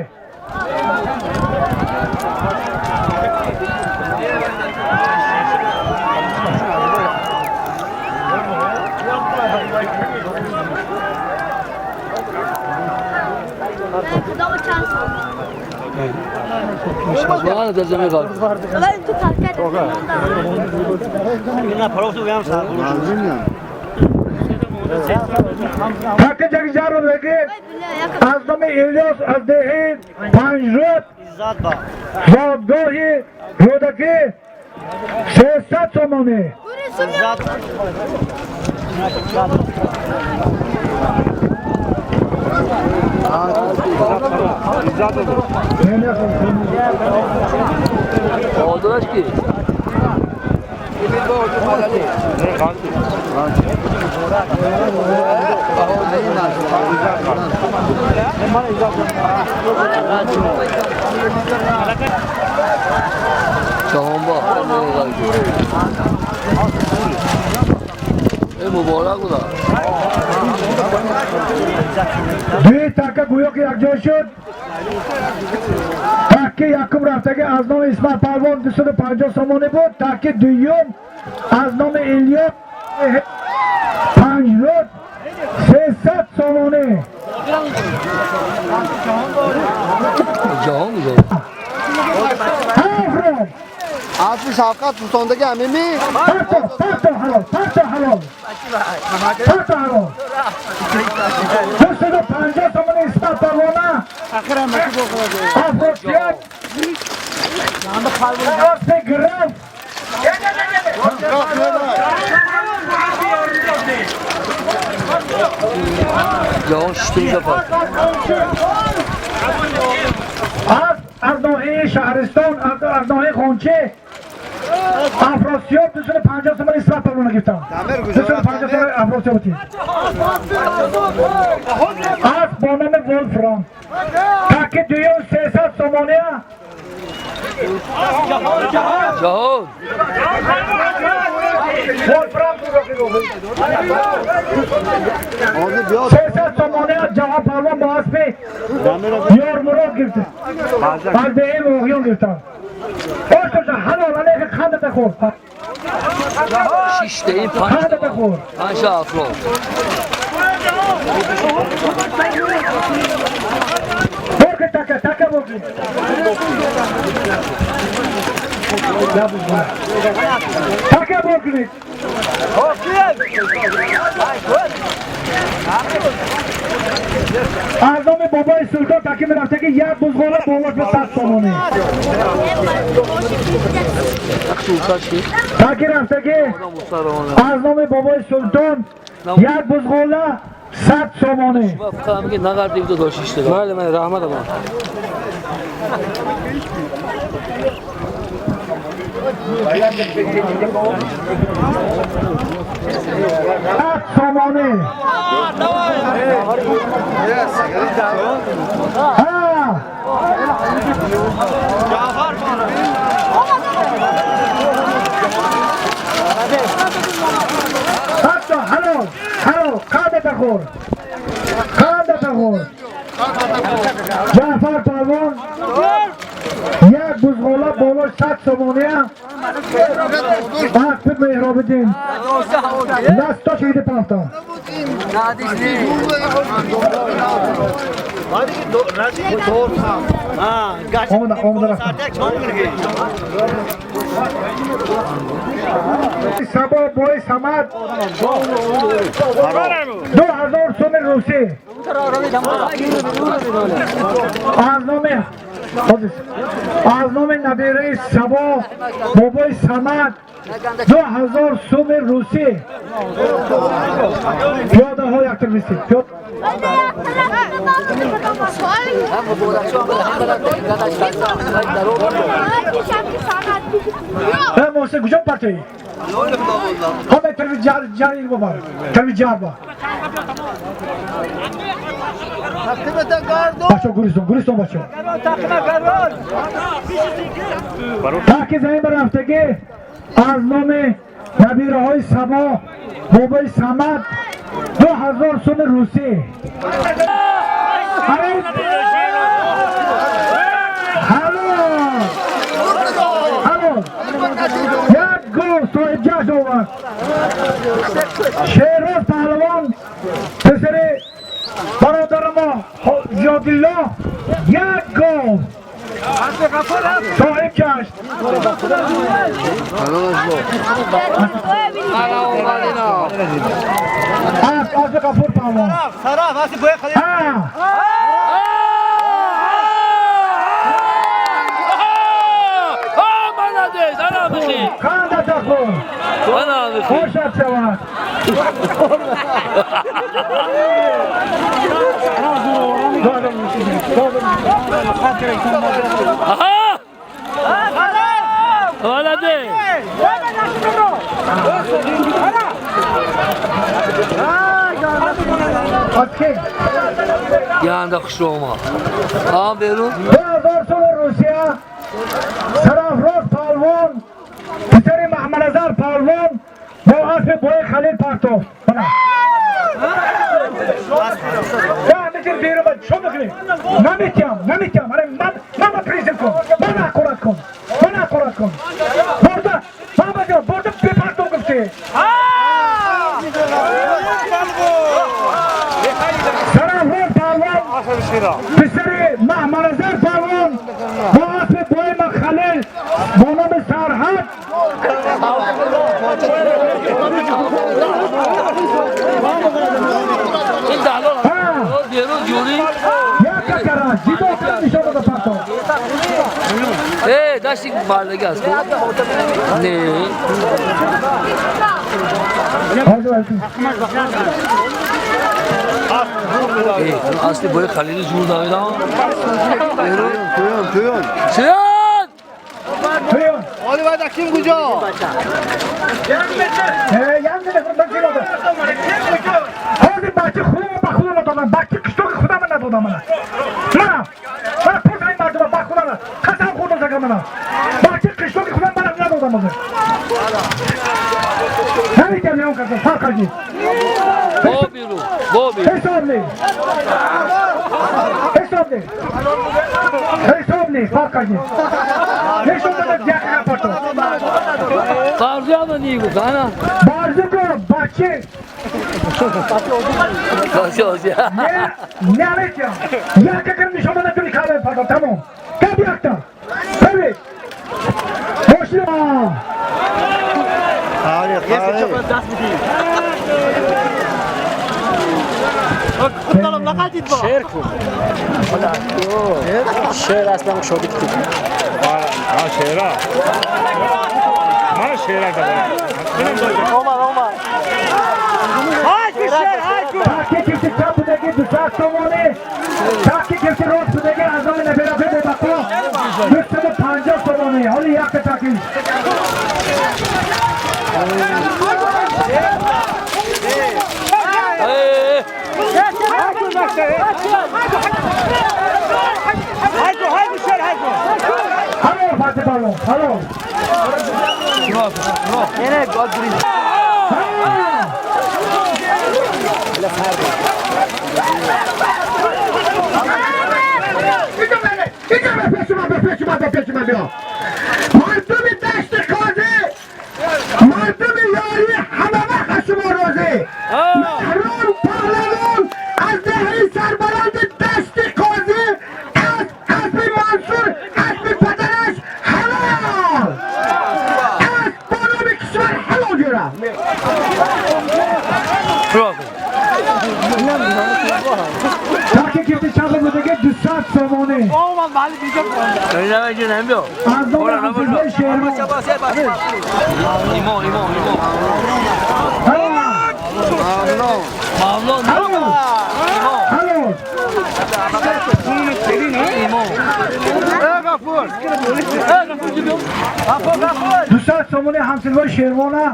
[SPEAKER 2] واقعا در زمین قال.
[SPEAKER 6] Так ҷагҷаро беги аз номи Илёс аз деҳи Панҷрӯд, зодгоҳи Рӯдакӣ, 300 сомонӣ.
[SPEAKER 2] آدرش کی؟ جهان با مبارک بودا.
[SPEAKER 6] Дуи така гӯё ки якҷой шуд. Таки якум рафтаги аз номи Исмат Палвон 250 сомонӣ буд. Таки дуюм аз номи Илё Панҷрӯд 300 сомонӣ.
[SPEAKER 2] جهان بودا.
[SPEAKER 6] Ҳафром
[SPEAKER 3] Асли шавқат султондаги амими.
[SPEAKER 6] Парто, парто ҳалол, парто ҳалол, парто ҳалол. 250 сомонӣ Исмат Палвона. Афросиёб Арсе граф.
[SPEAKER 2] جهان شتون پس.
[SPEAKER 6] از ناحیه شهرستان، از ناحیه خونچه، افراسیاب 250 сомон исмат палвона гирифтам. 250 сомон Афросиёб тим. Аз бо номи Волфрам. Таки дуюм 300 сомония.
[SPEAKER 2] جهان.
[SPEAKER 6] Волфрам 300 сомония Ҷаҳон палвон бо аспи Ёрмурод гирифта. Аз деҳи Моҳиён гирифтам. Ош ҳалол алейҳи қандата хӯр.
[SPEAKER 2] شش تا این پنج
[SPEAKER 6] قندата хӯр.
[SPEAKER 2] پنج تا افراد.
[SPEAKER 6] Борки така, така борки. Така борки. Аз номи бобои Султон таки мерафта ки як бузғола болош ба 100 сомонӣ. Таки рафта ки аз номи бобои Султон як бузғола 100 сомонӣ.
[SPEAKER 2] فقط میگه نقدر دو تا شش تا.
[SPEAKER 5] بله من رحمت الله.
[SPEAKER 6] 100 сомонӣ. Ҳа. Ҳатто ҳалол, ҳалол, қандата хӯр. Қандата хӯр. Ҷаъфар палвон як бузғола болош 100 сомония. Аспи Меҳробиддин. Насто шиди пафта. Омада, омада рафтам. Сабо бои Самад 2000 суми русӣ. Аз номи набираи Сабо бобои Самад 2000 суми русӣ. Пиёдаҳо яктир бисед. Муҳсин, куҷо партоӣ? ҳама тарафи ҷар бабар, тарафи ҷар ба. Бачо гуристон, гуристон бачо. Таки замин барафтагӣ аз номи набираҳои Сабо, бобои Самад 2000 суми русӣ. Як гол соҳиб ҷашн овард. Шероз паҳлавон писари бародари мо Зиёдилло як гол соҳиб ҷашн. Асби Ғафур паҳлавон. Қанда тахӯр. Хошад шавад.
[SPEAKER 2] Янда хуш омад. Ҳам берун.
[SPEAKER 6] 2000 сом Русия. Сарафроз паҳлавон писари Маҳмадназар паҳлавон бо асби бои Халил партофт. 10 метр берун ба чо мекунӣ? Наметиҳам, наметиҳам. Ман ба призив кун, ман ҳақорат кун, ман ҳақорат кун. Бурда, Маҳмадҷон, бурда бепартов гуфтӣ. Сарафроз паҳлавон писари Маҳмадназар паҳлавон бо асби бои Халил бо номи Сарҳад.
[SPEAKER 2] Дашти мардагӣ аст. Не. Асли бои Халили ҷур давидам.
[SPEAKER 3] Туён.
[SPEAKER 2] Туён!
[SPEAKER 6] Туён.
[SPEAKER 3] Оли баъд аким куҷо?
[SPEAKER 6] Ҳозир бача худам ба худам додам, бача қишлоқи худам надодам мана. Мана, мана пурса ин мардума ба худам қасам хӯрдам сага мана. Бача қишлоқи худам мана надодам ҳозир. Наметиҳам ягон каса, фарқ аз нест.
[SPEAKER 2] Бо берун, бо берун.
[SPEAKER 6] Ҳисоб нест. Ҳисоб нест. Ҳисоб нест, фарқ аз нест. Нишон додад як напарто.
[SPEAKER 2] Барзу ни гуфт, ана.
[SPEAKER 6] Барзу гуфт, бача. Не, наметиҳам. Як агар нишон додад дури калаи парто, тамом. Гап якта. Бибин. Мошина.
[SPEAKER 5] شعر کو شعر اصلا شادی که
[SPEAKER 4] شعرا ما شعرا
[SPEAKER 5] اومد
[SPEAKER 6] تاکی کسی چپ بودگی 200 تومانی، تاکی کسی راست بودگی از آن نبیره به بقا 250 تومانی. حالا یک تاکی هلو فاتح بالو هلو.
[SPEAKER 7] مردم دشت قاضی، مردم یاری همه وقت شما راضی. مهران پهلوان از دهری سربلند دشت قاضی از اسب منصور اسب پدرش حلال از بانام کشور حلال گیرم.
[SPEAKER 6] تاکی کسی چپ بودگی 200 تومانی. از نام حفیظه شیرمان.
[SPEAKER 2] ایمان ایمان ایمان. ممنون.
[SPEAKER 6] هلو.
[SPEAKER 2] ایمان.
[SPEAKER 3] غفور
[SPEAKER 6] 200 200 сомони ҳамсилвои Шервона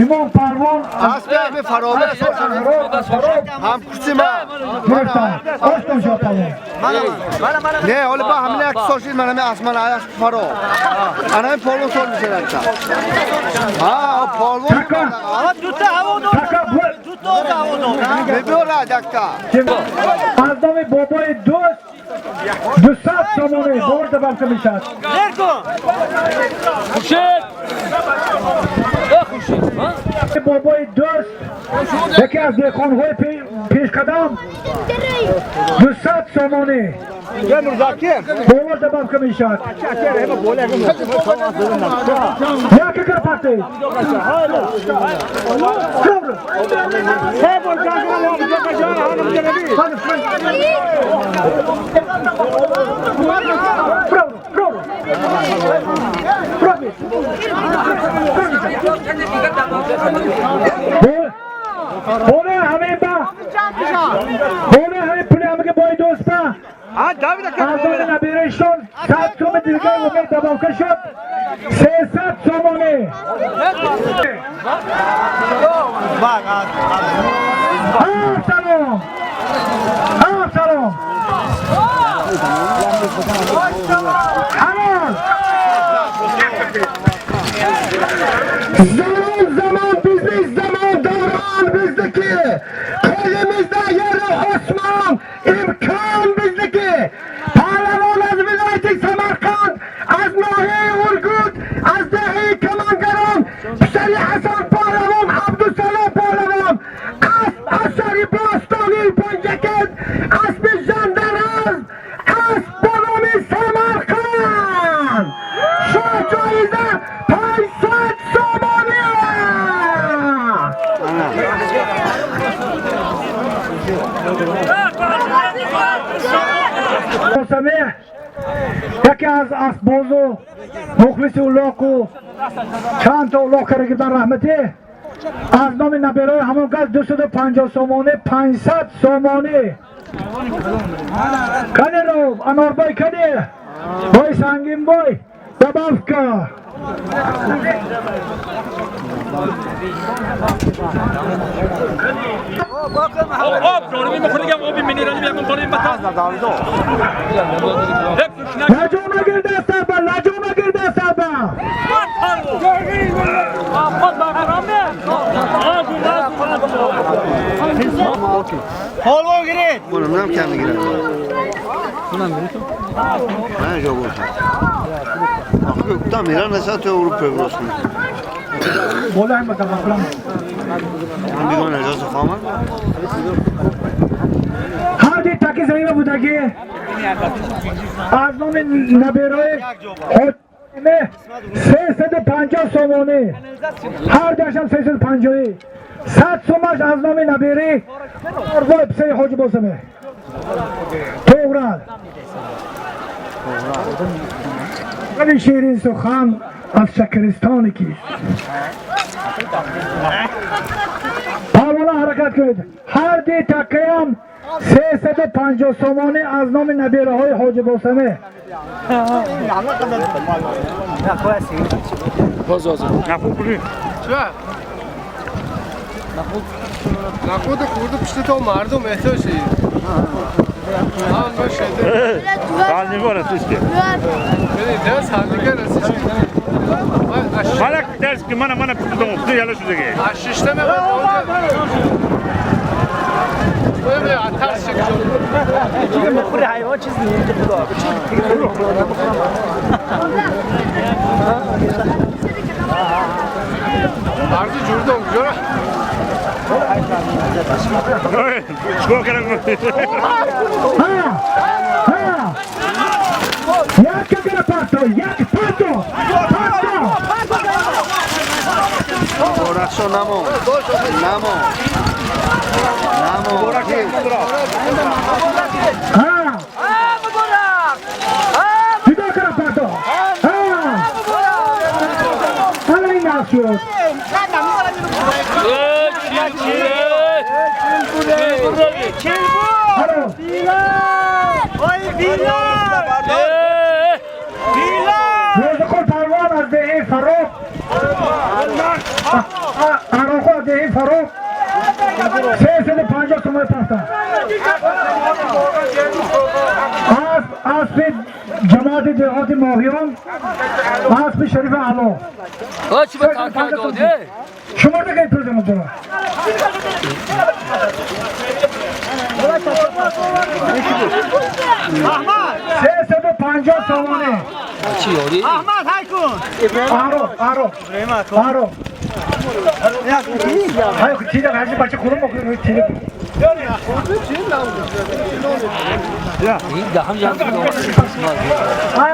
[SPEAKER 6] Имом Парвон
[SPEAKER 3] Асби Фаробе ҳам курси ма
[SPEAKER 6] гирифтан. Оштон шо палвон.
[SPEAKER 3] Не, ҳоли ба ҳамин як сол шид, ман ҳамин асман аяш фаро. Ана ҳамин полвон сол мешавад. Ҳа, полвон.
[SPEAKER 6] Така
[SPEAKER 3] Мебиёрад якта.
[SPEAKER 6] Аз номи бобои дӯст 200 сомони борда бабка мешавад.
[SPEAKER 2] Хуршед! Э, Хуршед, ҳа?
[SPEAKER 6] Бобои дӯст, яке аз деҳқонҳои пешқадам, 200 сомонӣ боварда бабка мешавад. Яке кирпати. Боне ҳамин ба боне ҳамин пули ҳама ки бои дӯст ба аз он набираишон 100 сомони дигар умед добавка шуд, 300 сомонӣ. Ҳафт салом, ҳафт салом, ҳалол.
[SPEAKER 7] Zaman zaman bizni, zaman davran bizdeki. Qo'limizda yeri Osmon, imkon bizniki. Pahlavon az viloyati Samarqand, az nohiya Urgut, az dehi Kamangaron, Pisari Hasan pahlavon, Abdusalom pahlavon, asp asari bostoni Panjakent, asbi Jandaraz, asp ба номи Samarqand. Shu joyida 500 somoni.
[SPEAKER 6] Самеҳ, яке аз асбозу мухлиси улоқу чанд то улоқ карда гирдан, раҳматӣ, аз номи набераи ҳамон газ 250 сомонӣ, 500 сомонӣ. Кани ров анорбой, кани бой, сангинбой, добавка.
[SPEAKER 4] Об дорем, мехӯрем, оби минералӣ мегум дорем ба.
[SPEAKER 6] Лаҷо нагир дастаба, лаҷо нагир дастаба.
[SPEAKER 3] Полвон гиред. Ман кам мегирам. Ман ҷо гуфтам. Охе гуфтам Иран несат то Аврупо брос кунед.
[SPEAKER 6] Болаем ба таваккулам.
[SPEAKER 3] Ман бигон اجازه خواهم.
[SPEAKER 6] Ҳар ди таки замина будагӣ аз номи набераи ҳокиме 350 сомонӣ, ҳар дашам 350-ӣ, 100 сомаш аз номи набери Орвой, писари ҳоҷи Босаме Тоғрал. Вали ширин сухан аз шакаристони кист. Парвона, ҳаракат кунед. Ҳар ди такаям 350 сомонӣ аз номи набираҳои ҳоҷи Босаме.
[SPEAKER 5] نخود خورده پشت تا مردم احتیاجی. هم باشه. درس همدیگه رسید.
[SPEAKER 4] مالک درس که من پشت دوم پشت یالا شده که.
[SPEAKER 5] از ششته می باید ترس شکل.
[SPEAKER 3] مخور حیوان چیز نیست خدا.
[SPEAKER 5] مردم جور دوم جورا.
[SPEAKER 4] چیکار کردم؟
[SPEAKER 6] ها ها، یک کگر پاتو، یک پاتو پاتو.
[SPEAKER 3] رخشا نمو. نمو. نمو.
[SPEAKER 6] ها، نگاه کنم پاتو. ها، حالا این نقش شد. حالا روز خود پروان از دهه 350 сомонӣ пафтан. Асп аспи ҷамоати деҳоти Моҳиён, аспи Шарифи Аъло.
[SPEAKER 2] Ва чӣ ба така доде?
[SPEAKER 6] Шумо дигар пул дора.
[SPEAKER 3] Аҳмад!
[SPEAKER 6] 350 сомонӣ.
[SPEAKER 2] Чӣ ёри?
[SPEAKER 3] Аҳмад, ҳай кун!
[SPEAKER 6] Аро, аро. Аро. Ҳай тида ҳаҷи бача худам тида.
[SPEAKER 2] Ин даҳам ҷан.
[SPEAKER 6] Ҳа?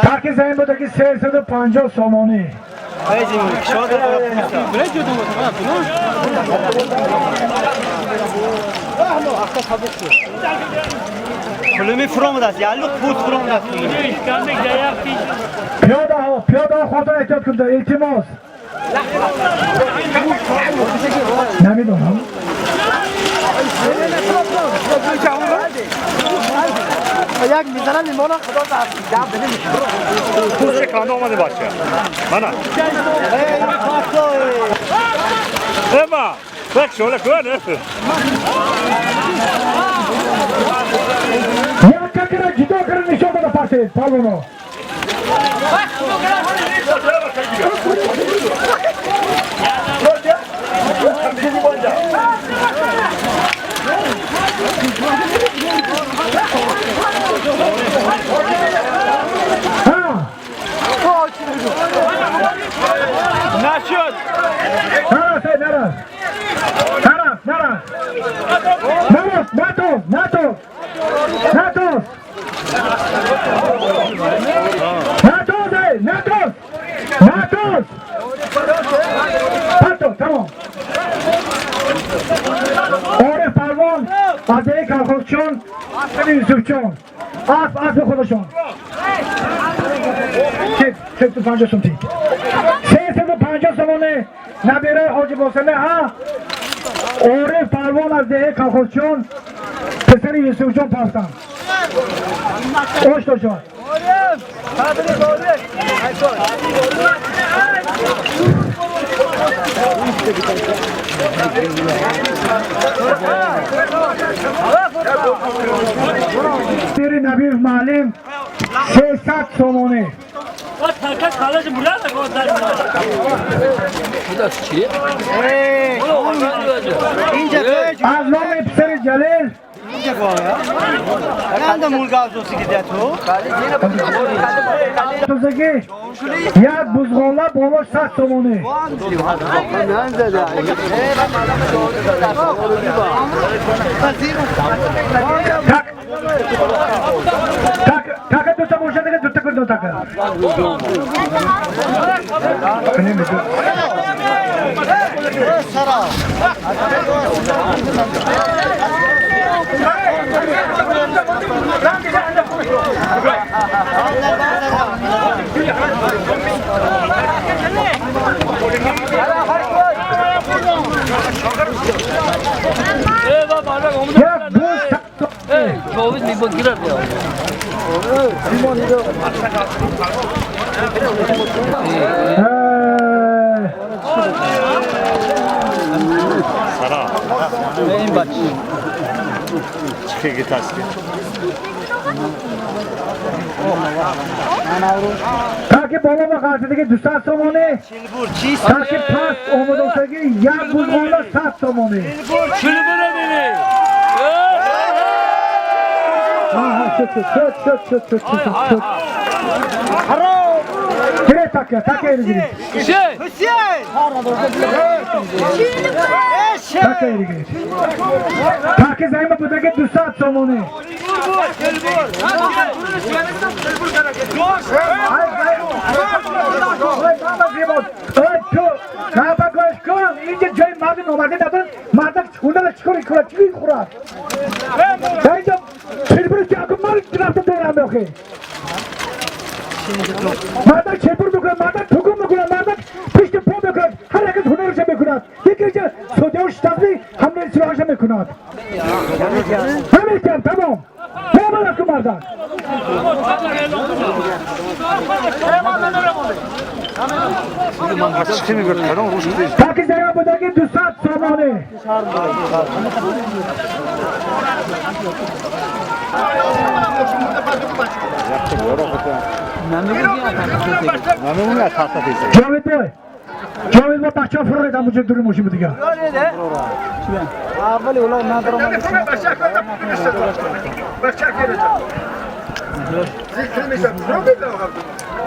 [SPEAKER 6] Таки замин буда ки 350 сомонӣ.
[SPEAKER 3] Пулими фуромадаст, яллуқ пут фуромадаст.
[SPEAKER 6] Пиёдаҳо, пиёдаҳо хотир эҳтиёт кунед, илтимос. Намедонам.
[SPEAKER 3] Як мизанам имона худо дам бده.
[SPEAKER 4] Пушти канда омади бача. Мана. Эма, бак шола кун.
[SPEAKER 6] Як какра ҷудо кара нишон дода партед, палвоно. Ҳа,
[SPEAKER 4] Нашуд.
[SPEAKER 6] нарас, эй, нарас. Нарас, нарас. Нарас, натоз, натоз. Натоз. Натоз, эй, натоз. Натоз. Пато, тамом. Ориф палвон аз деҳаи Калхозчон, Юсуфҷон. Асп аспи худашон. 350 сомонӣ. 350 сомонӣ набираи Ҳоҷи Босаме, ҳа? Ориф палвон аз деҳаи Калхозчон, писари Юсуфҷон пафтан. Ош дошад. Пири Набиев маълим 300 сомонӣ.
[SPEAKER 2] Ва така калаш бурда го дар. Худо чӣ?
[SPEAKER 3] Инҷа
[SPEAKER 6] Аз номи писари Ҷалил
[SPEAKER 3] инҷа гоя. Канда мулгаз доси гида ту?
[SPEAKER 6] тузагӣ як бузғола болош 100 сомонӣ. Так так така дута бошад, дига дута кун така.
[SPEAKER 2] Эй, ва бара омада.
[SPEAKER 6] Як буз
[SPEAKER 2] Эй, ҷовид мебод гирад.
[SPEAKER 4] Сара. Чӣ гитаски?
[SPEAKER 6] Таки боло ба қалтидиги 200 сомонӣ. Таки паст омадосаги як бузғола 100 сомонӣ.
[SPEAKER 2] Чилбура бини.
[SPEAKER 6] Ҳа, ҳа, шуд, шуд, шуд, шуд, шуд, шуд, шуд, шуд. Гиред така, така ери гиред.
[SPEAKER 2] Хусейн!
[SPEAKER 3] Hüseyin!
[SPEAKER 6] Така ери гиред. Таки заима будаги 200 сомонӣ. Ай, ай, ой, мама зебо. Ой, ту, наба гӯш кун. Инҷа ҷои марди номардӣ надор. Мардак ҳунара чӣ кор мекунад? Чӣ мехӯрад? Дар инҷа чилбур ки аку ман рафта дорам охи. Мардак чепур мекунад, мардак тугум мекунад, мардак пишти по мекунад, ҳар якас ҳунарашо мекунад. Яке инҷа содиҳо штабли ҳамлаи силоҳаша мекунад. Ҳамин Мардак. Таки зара будаги 200 сомонӣ. Ҷовид бой. Ҷовид бо бача фурред ҳамуҷо дури мошин буд дигар.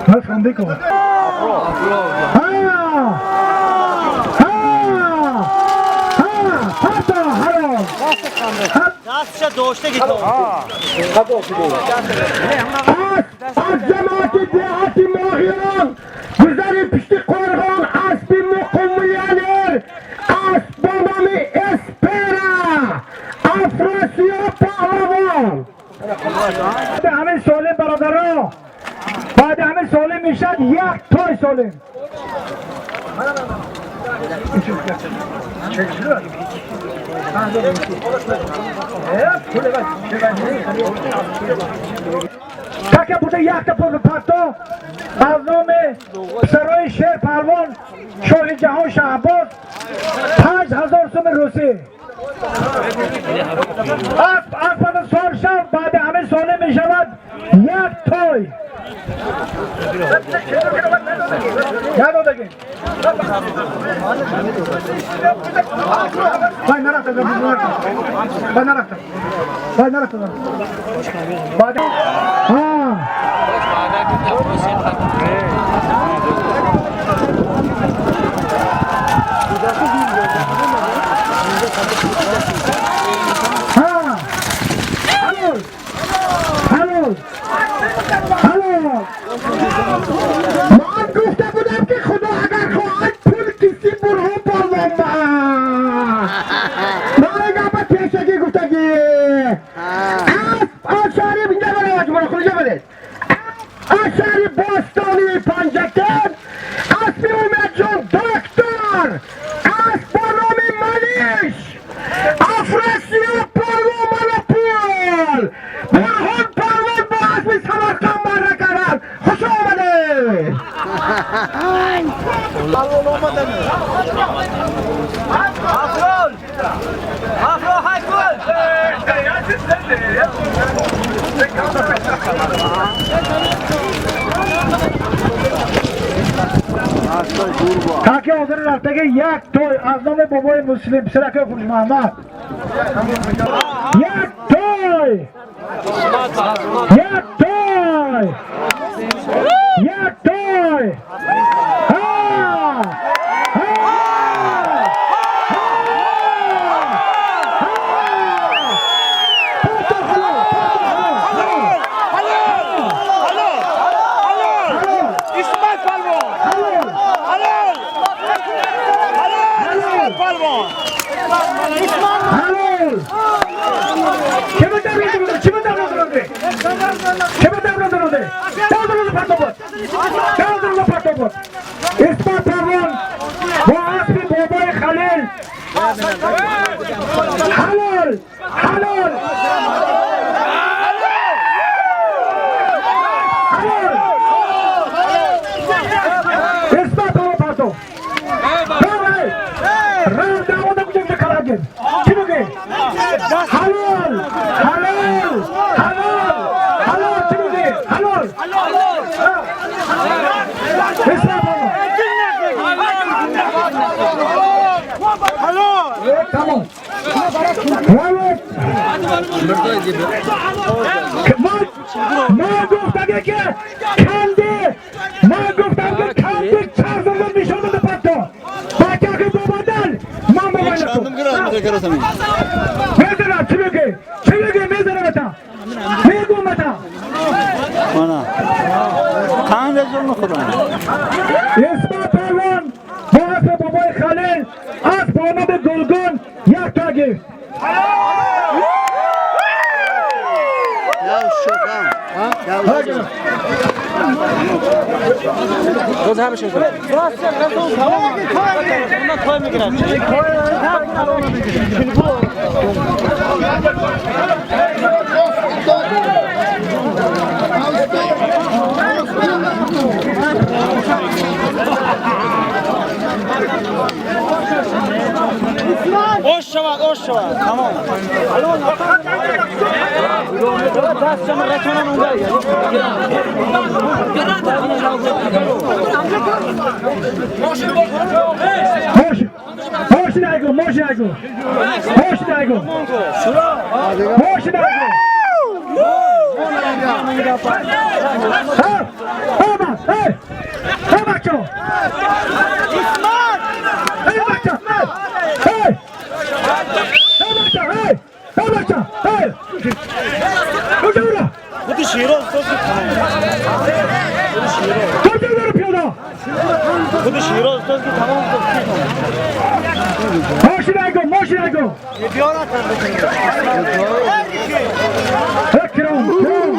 [SPEAKER 6] Ман ханде кун. Ҳа! Ҳа! Ҳа! Ҳатто ҳаром. Аз ҷамоати деҳати моҳирон гузари пишти қорғон аспи муқуммиялер асп бо номи Эспера Афросиёб паҳлавон. Баъди ҳамин солим бародаро, баъди ҳамин солим мешад як той солим. Така буда якта парто аз номи писарои шер паҳлавон шоҳи ҷаҳон Шаҳбоз 5000 суми русӣ. Асп аспада сол шав баъди ҳамин солим мешавад як той. Надодагин. Вай нарафта, вай нарафта. Вай нарафта. Баъд ҳа. Ҳа. Ҳалол. Ҳалол. Ҳалол. Ман гуфта будам ки Худо агар хоҳад пул киси Бурҳон палвон ба. Ман гапа пешакӣ гуфтагӣ. Асп аз шаҳри инҷа баред, инҷа баред. Аз шаҳри бостонии Панҷакент аспи Умедҷон доктор асп бо номи Малиш Афросиёб палвон мана пул Бурҳон палвон бо аспи Самарқанд марра карданд. Хуш омадед. Таки ҳозир рафтаги як той аз номи бобои Муслим писараки Хушмаҳмад. Як той! Як той! Як той! Ҳа! Ҳа! Ҳа! Ҳа! Ҳалол! Кема давра чима давра дороде? Кема давра дороде? Давра партобод. Давра партобод. Исмат палвон бо аспи бобои Халил. Ҳалол! Ҳалол! Ҳалол! Исмат палвон парто. Давай! Рав давода куҷо караген? Чӣ мегӯӣ? Ҳалол! Ҳалол! Ҳалол! Ҳалол! Чӣ мегӯӣ? Ҳалол! Исмат палвон. Тамом. Ман гуфтам ки канди, ман гуфтам ки канди чарзонро нишон дода парто. Бачаки бобадал, ман бобай накун. Мезанам, чӣ мегӯӣ? Чӣ мегӯӣ? Мезанам ата. Мегӯм ата. Исмат палвон бо аспи бобои Халил асп бо номи Гулгун як то гирифт. Мошин айгу, мошин айгу. Мошин айгу. Мошин айгу. Ҳа, ҳа, эй! Ҳа, бачо! Эй, бачо! Эй! Эй, бачо! Эй! Эй, бачо! Эй! Куҷо ура?
[SPEAKER 8] Худи Широз то
[SPEAKER 6] Куҷо ура пиёда?
[SPEAKER 8] Худи Широз то ки тамом.
[SPEAKER 6] Мошин айгу, мошин айгу. Кром, кром.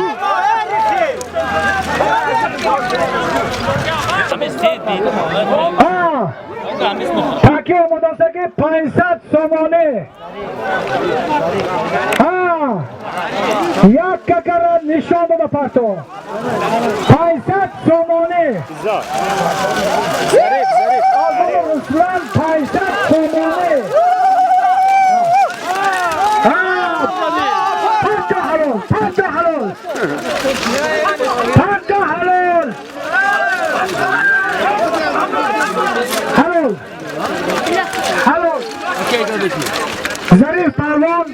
[SPEAKER 6] Таки омодастаки 500 сомонӣ. Як какара нишон дода парто. 500 сомонӣ. Руслан 500 сомонӣ. Парто ҳалол, парто ҳалол. Парто ҳалол. Ҳалол. Ҳалол. Зариф Парвон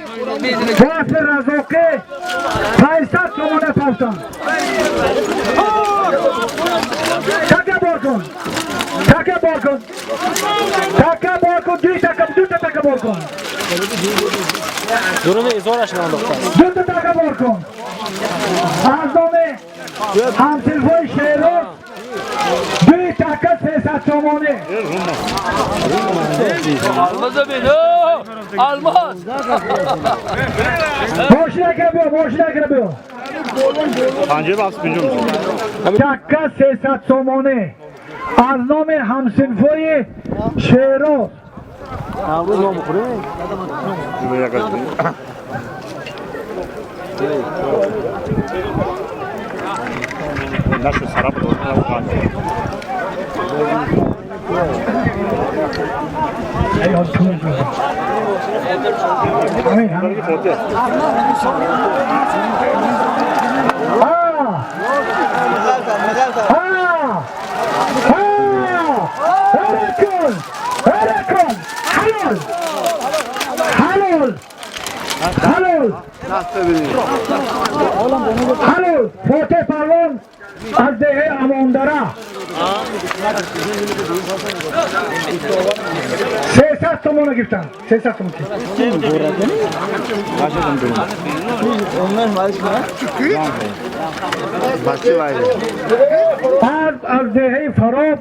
[SPEAKER 6] Бофи Разоқӣ 500 сомона партон. Така бор кун. Така бор кун. Така бор кун. Ду така, ду така бор кун.
[SPEAKER 8] Дуруни изораш наандохтааст.
[SPEAKER 6] Ду така бор кун. Аз номи ҳамсинфои Шероз ду така 300 сомонӣ.
[SPEAKER 2] Алмаз бин. Алмаз.
[SPEAKER 6] Мошина кира биё, мошина кира биё.
[SPEAKER 4] 57
[SPEAKER 6] Така 300 сомонӣ. Аз номи ҳамсинфои Шероз.
[SPEAKER 4] Нашу сараб.
[SPEAKER 6] Ҳамин, ҳамин. Ҳаракун! Ҳаракун! Ҳалол! Ҳалол! Ҳалол! Ҳалол! Фотеҳ Парвон аз деҳаи Амондара 300 сомона гирифтанд. 300 сомон. Аз деҳаи Фароб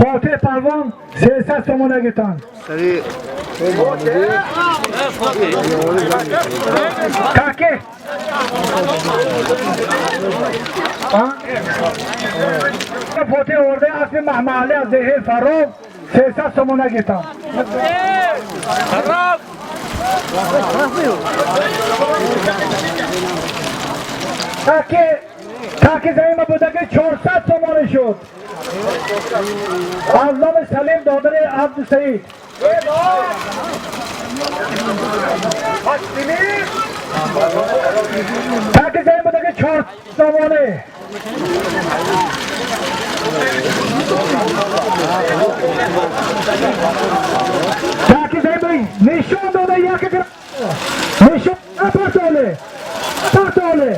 [SPEAKER 6] Фотеҳ Парвон 300 сомона гирифтанд. Каке? Фотеҳ овардаи асли маҳаллӣ аз деҳаи Фароб 300 сомона гирифтанд. Таки заима будаги 400 сомонӣ шуд. Аз номи Салим додари Абдусаид. Таки заима будаги 400 сомонӣ. Таки заима нишон дода як нишон напартоле. Партоле.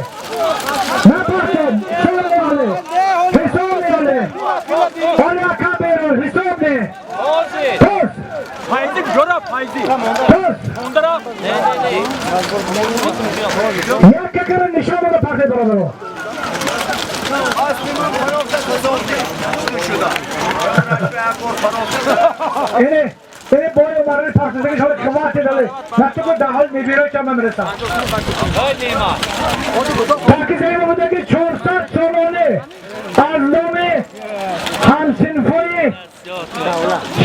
[SPEAKER 6] Напартол. Шоле. Ҳисоб меоле. Оля камера ҳисоб не. Тос.
[SPEAKER 8] Пайзи куҷора пайзи?
[SPEAKER 6] Тос.
[SPEAKER 8] Ондара?
[SPEAKER 2] Не, не, не.
[SPEAKER 6] Як какара нишон дода парте бародаро. Ине ине бои умарри партизаги шоли хвати дали. Настуку даҳол мебиро чама мереса. Таки заима будаги 400 сомонӣ аз номи ҳамсинфои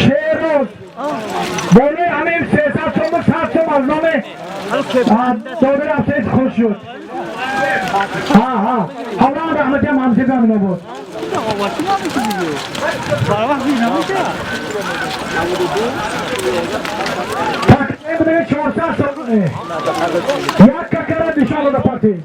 [SPEAKER 6] Шероз болои ҳамин 300 сому 100 сом аз номи додари Абдусаид хуш шуд. Ҳа, ҳа. Ҳамроҳ раҳматиам ҳамсинфи ҳамино буд. омадагӣ 400 сомонӣ. Як какара нишон дода партид.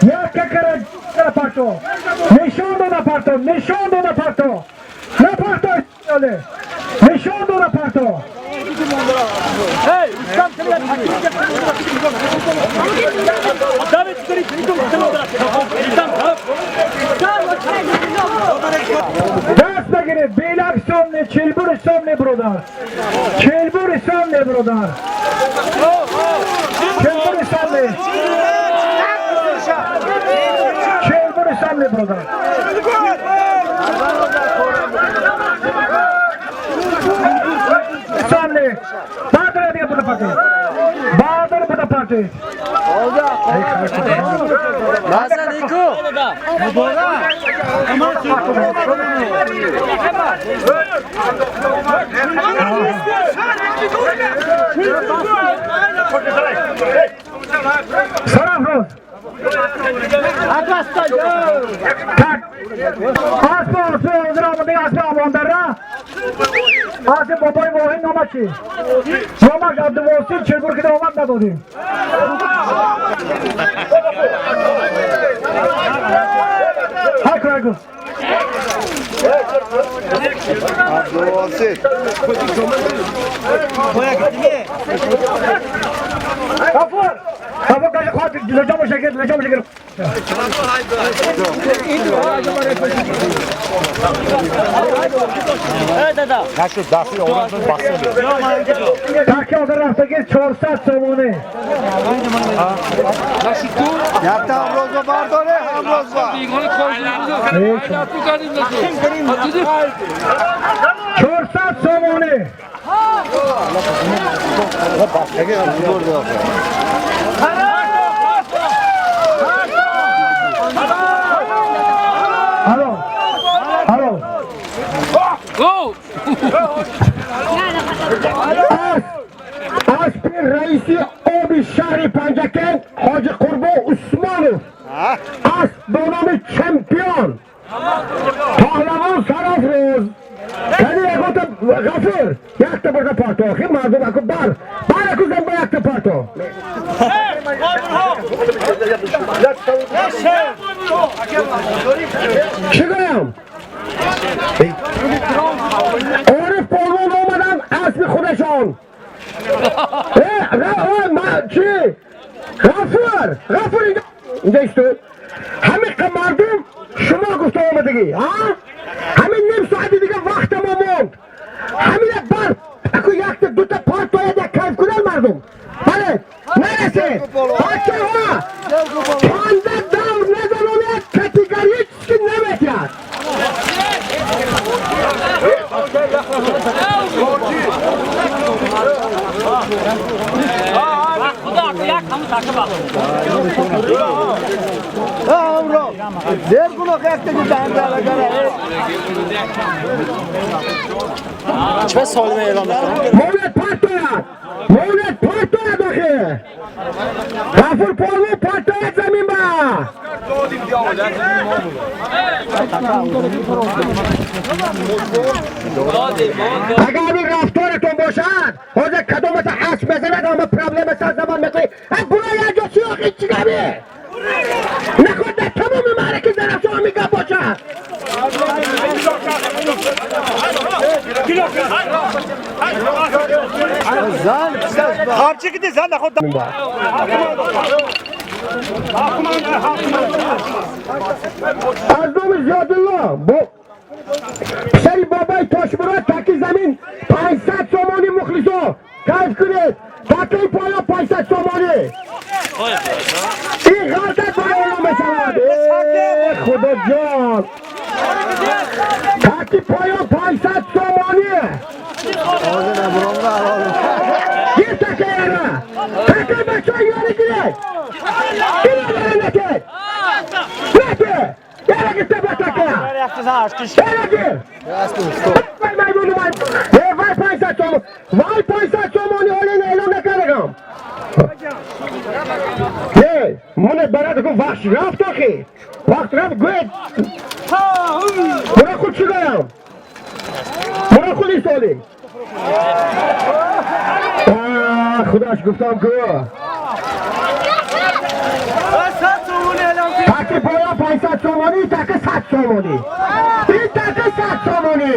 [SPEAKER 6] Як какара парто. Нишон дода парто, нишон дода парто. На парто, нишон дода парто. Даст бигиред, белак сомне, чилбур сомне, бродар. Чилбур сомне, бродар. Чилбур сомне. Чилбур сомне, бродар. Сомне. Бадар дига буда парти. Бадар буда парти. Сарафроз. Так. Асп асп ҳозир омадаги асп Амондара. Асп бобои воҳид номаш чи? Номаш Абдувосил Чилбур кида омад надодим. Ҳай кун.
[SPEAKER 3] Абдувосил.
[SPEAKER 6] Ғафур! Ғафур кажи хоҳад лаҷомо шакир, лаҷомо шакир. Таки ҳозир рафтаги 400 сомонӣ.
[SPEAKER 3] Якта ҳамрозба бардоре, ҳамрозба.
[SPEAKER 6] 400 сомонӣ. Алло. Алло. Аспи раиси оби шаҳри Панҷакент Ҳоҷи Қурбон Усмонов. Асп бо номи Чемпион. Паҳлавон Сарафроз. Кани ягота Ғафур, якта бурда парто. Охи мардум аку бар. Бар аку зан ба якта парто. Чӣ гӯям? Ориф полвон омаданд аспи худашон. Чӣ? Ғафур, Ғафур инҷа исто. Ҳамин мардум шумо гуфта омадагӣ, ҳа? Ҳамин ним соати дига вақта мо монд. Ҳамина бар аку якта дута партояд як кайф кунад мардум. Бале, нарасед. Бачаҳо, чанда давр назанонед категорически наметиҳад.
[SPEAKER 8] چه سالمه اعلام میکنم؟
[SPEAKER 7] مولد پارتوید، مولد پارتوید آخه. غفور پالو پارتوید زمین با. اگر این رفتارتون باشد حاضر کدومت اسب بزند اما پرابلم سر زبان میکنی. برو یه جا چی آخه چی گمی؟ نخواد در تمام معرکه زرفشان همی گپ باشد. از نام زیادالله با پسری بابای تاشمراد تاکی زمین 500 سومانی مخلصا کیف کنید. تاکی پایا 500 سومانی. این غلطت برای ما میشود. خدا Така бачаҳо ёри гиред. Гиред барандате. Нате. Яра гирте ба така. Яра гир. Вай майдону вай. Вай 500 сомон. Вай 500 сомони ҳоле эълон накардагам. Муне барад гуфт вақт рафт охи. Вақт рафт гӯед. Бура худ чӣ гӯям? Бура худ истоли. Худаш гуфтам ку. Таки поя 500 сомонӣ, таки 100 сомонӣ. Ин таки 100 сомонӣ.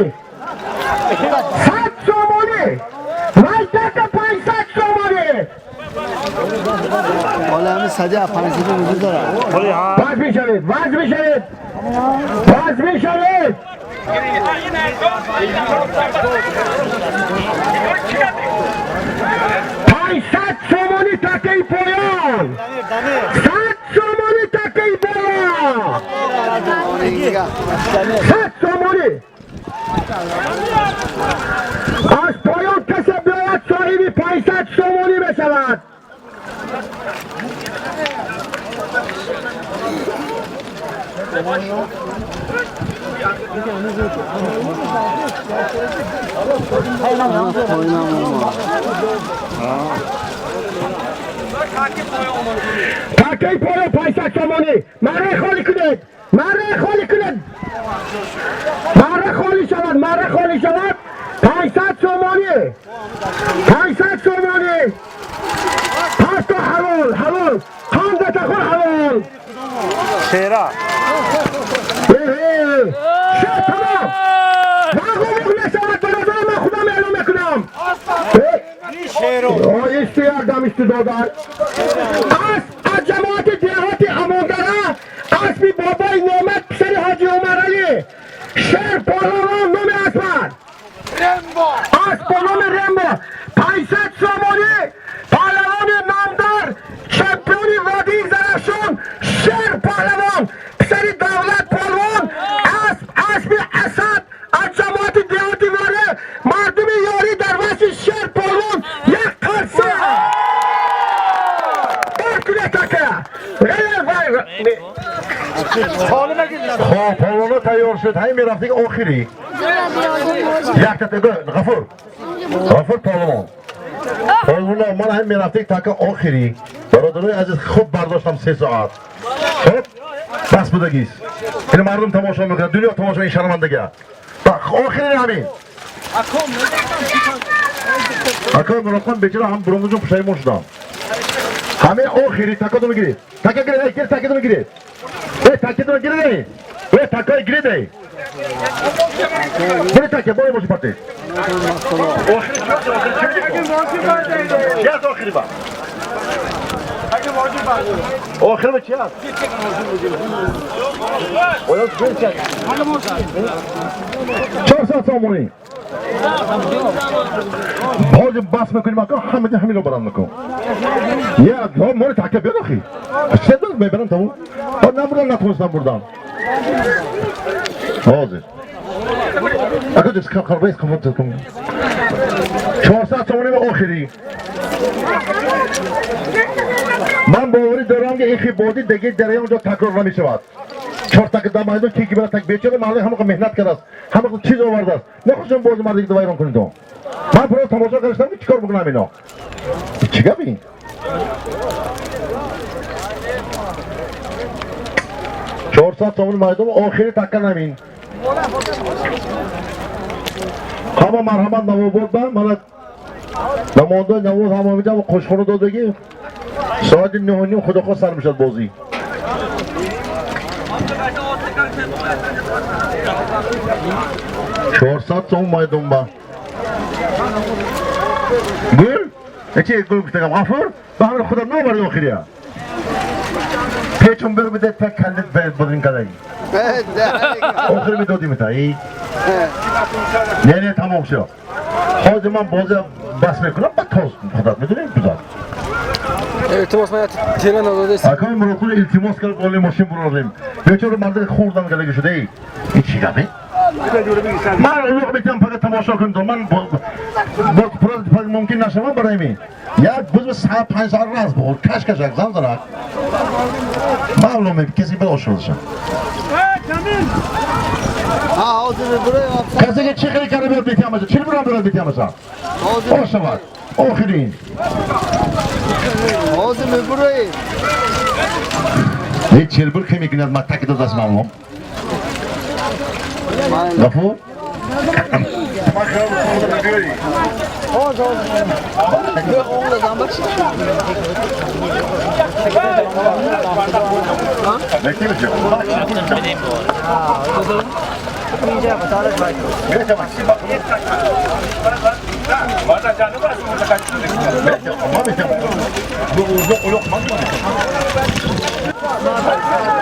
[SPEAKER 7] 100 сомонӣ. Вай таки 500 сомонӣ.
[SPEAKER 3] حالا همین صدی از 500 وجود داره.
[SPEAKER 7] باز میشوید، باز میشوید، باز میشوید. 500 سومونی تکی پایان، 100 سومونی تکی بالا، 100 سومونی از پایان کسی بیاید صاحب 500 سومونی بشود. تکی پایان 500 سومونی. مره خالی کنید، مره خالی کنید، مره خالی شود، مره خالی شود. 500 سومونی، 500 سومونی. پس تو حلال حلال قند تخور حلال
[SPEAKER 4] شیرا
[SPEAKER 7] شد تمام. مغلوب نشود برادر، من خودم اعلام میکنم. ایستی یک دم ایستی دادر. از جماعت دیهات اماندره، اسبی بابای نعمت پسر حاجی عمرعلی، شیر پهلوان نام اسبر، اسب با نام رمبو. 500 سومونی. پهلوان نامدار چمپیون وادی زرافشان شیر پهلوان پسر دولت پهلوان، اسب اسب اسد از جماعت دیهات واره. مردم یاری در وصف شیر پهلوان یک قرصه بار کنه تکه غیر وای.
[SPEAKER 1] خب پالوانا تیار شد، همین میرفتی آخری یک تا غفور غفور پالوان پالوانا من هم میرفتی تک آخری. برادرای عزیز، خوب برداشتم 3 ساعت. خب بس بودگیست. این مردم تماشا میکنن، دنیا تماشا این شرمندگی. آخری همین اکا مراقب بیچاره هم برونجون پشیمون شدم. همه آخری تکا گیرید، تکا گیرید، گیر تکا گیرید، ای تکا گیرید، ای تکا گیرید، ای برو تکا برو باشی پرتی. آخری چی هست؟ آخری با آخری با چی هست؟ 400 سومونی. باز بس میکنیم اکا همه همین رو برام میکنم. یا مال تکه بیاد آخی چه داد میبرم تموم. نبردم، نتونستم بردم. حاضر اکا جس خربیس خفت کن. 400 سومونی به آخری. من باوری دارم که این بازی دیگه در اینجا تکرار نمیشود. چهار تک دم ایدو کی برای تک بیچاره مردم همه مهنت کرده است، همه چیز آورده است. نخواستم باز مردم که ویران کنید. من پرو تماشا کردم که چیکار بکنم اینا. چی گپی؟ 400 سومون مردم آخری تک نمین. همه مرحمت نوابود با من نمانده نواب همه میدم خوشخورو دادگی. ساعت 9:30 خدا خواست سر میشد بازی. 400 سوم مردم با گل چی گل گفتم غفور به همین خدا نوبرد آخریه. پیچون بر بده تک کلت بدین کدایی. آخر میدادیم تا ای. نه نه تمام شد. حاضر من بازی بس میکنم با تاز خودت میدونی بزن.
[SPEAKER 8] التماس من تیره نداده.
[SPEAKER 1] اکای مراقب التماس کرد قول ماشین براریم. بیچاره مرد خوردم گلگی شده ای. این چی گپی؟ Ман улуғ метиҳам, фақат тамошо кунед. Ман бо мумкин нашавам барои мин. Як буз саат 5 соат раз буд. Каш кашак зан зарак. Маълуме касе бад ошурдаша.
[SPEAKER 3] Ҳа, ҳозир мебурӣ.
[SPEAKER 1] Касе ки чӣ хеле карда биёд метиҳамаша. Чил бурам биёд метиҳамаша.
[SPEAKER 3] Ҳозир
[SPEAKER 1] О шавад. Охирин.
[SPEAKER 3] Ҳозир мебурӣ.
[SPEAKER 1] Эй чилбур ки мекунад ма так дод аз маълум. Гафур?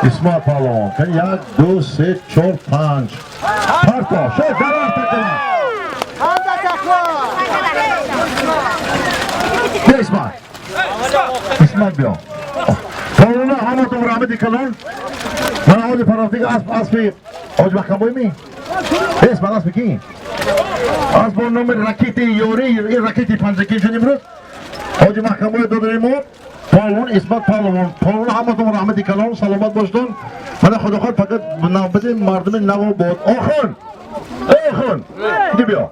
[SPEAKER 1] Исмат паҳлавон. Як, ду, се, чор, панҷ. Парто, шо дарар такама. Бیا Исмат. Исмат биё. Паҳлавона ҳаматон раҳмати калон. Ман ҳоҷи паноҳдига асп аспи ҳоҷи маҳкамбой ми? Исмат аспи ки? Асп бо номи ракети ёри, ин ракети панҷакин шуд имрӯз. Ҳоҷи маҳкамбой додари мо паҳлавон Исмат паҳлавон. Паҳлавон ҳаматон раҳмати калон, саломат бошдон. Мана худо хоҳад фақат навбати мардуми Навобод. Охун! Охун! Иди биё.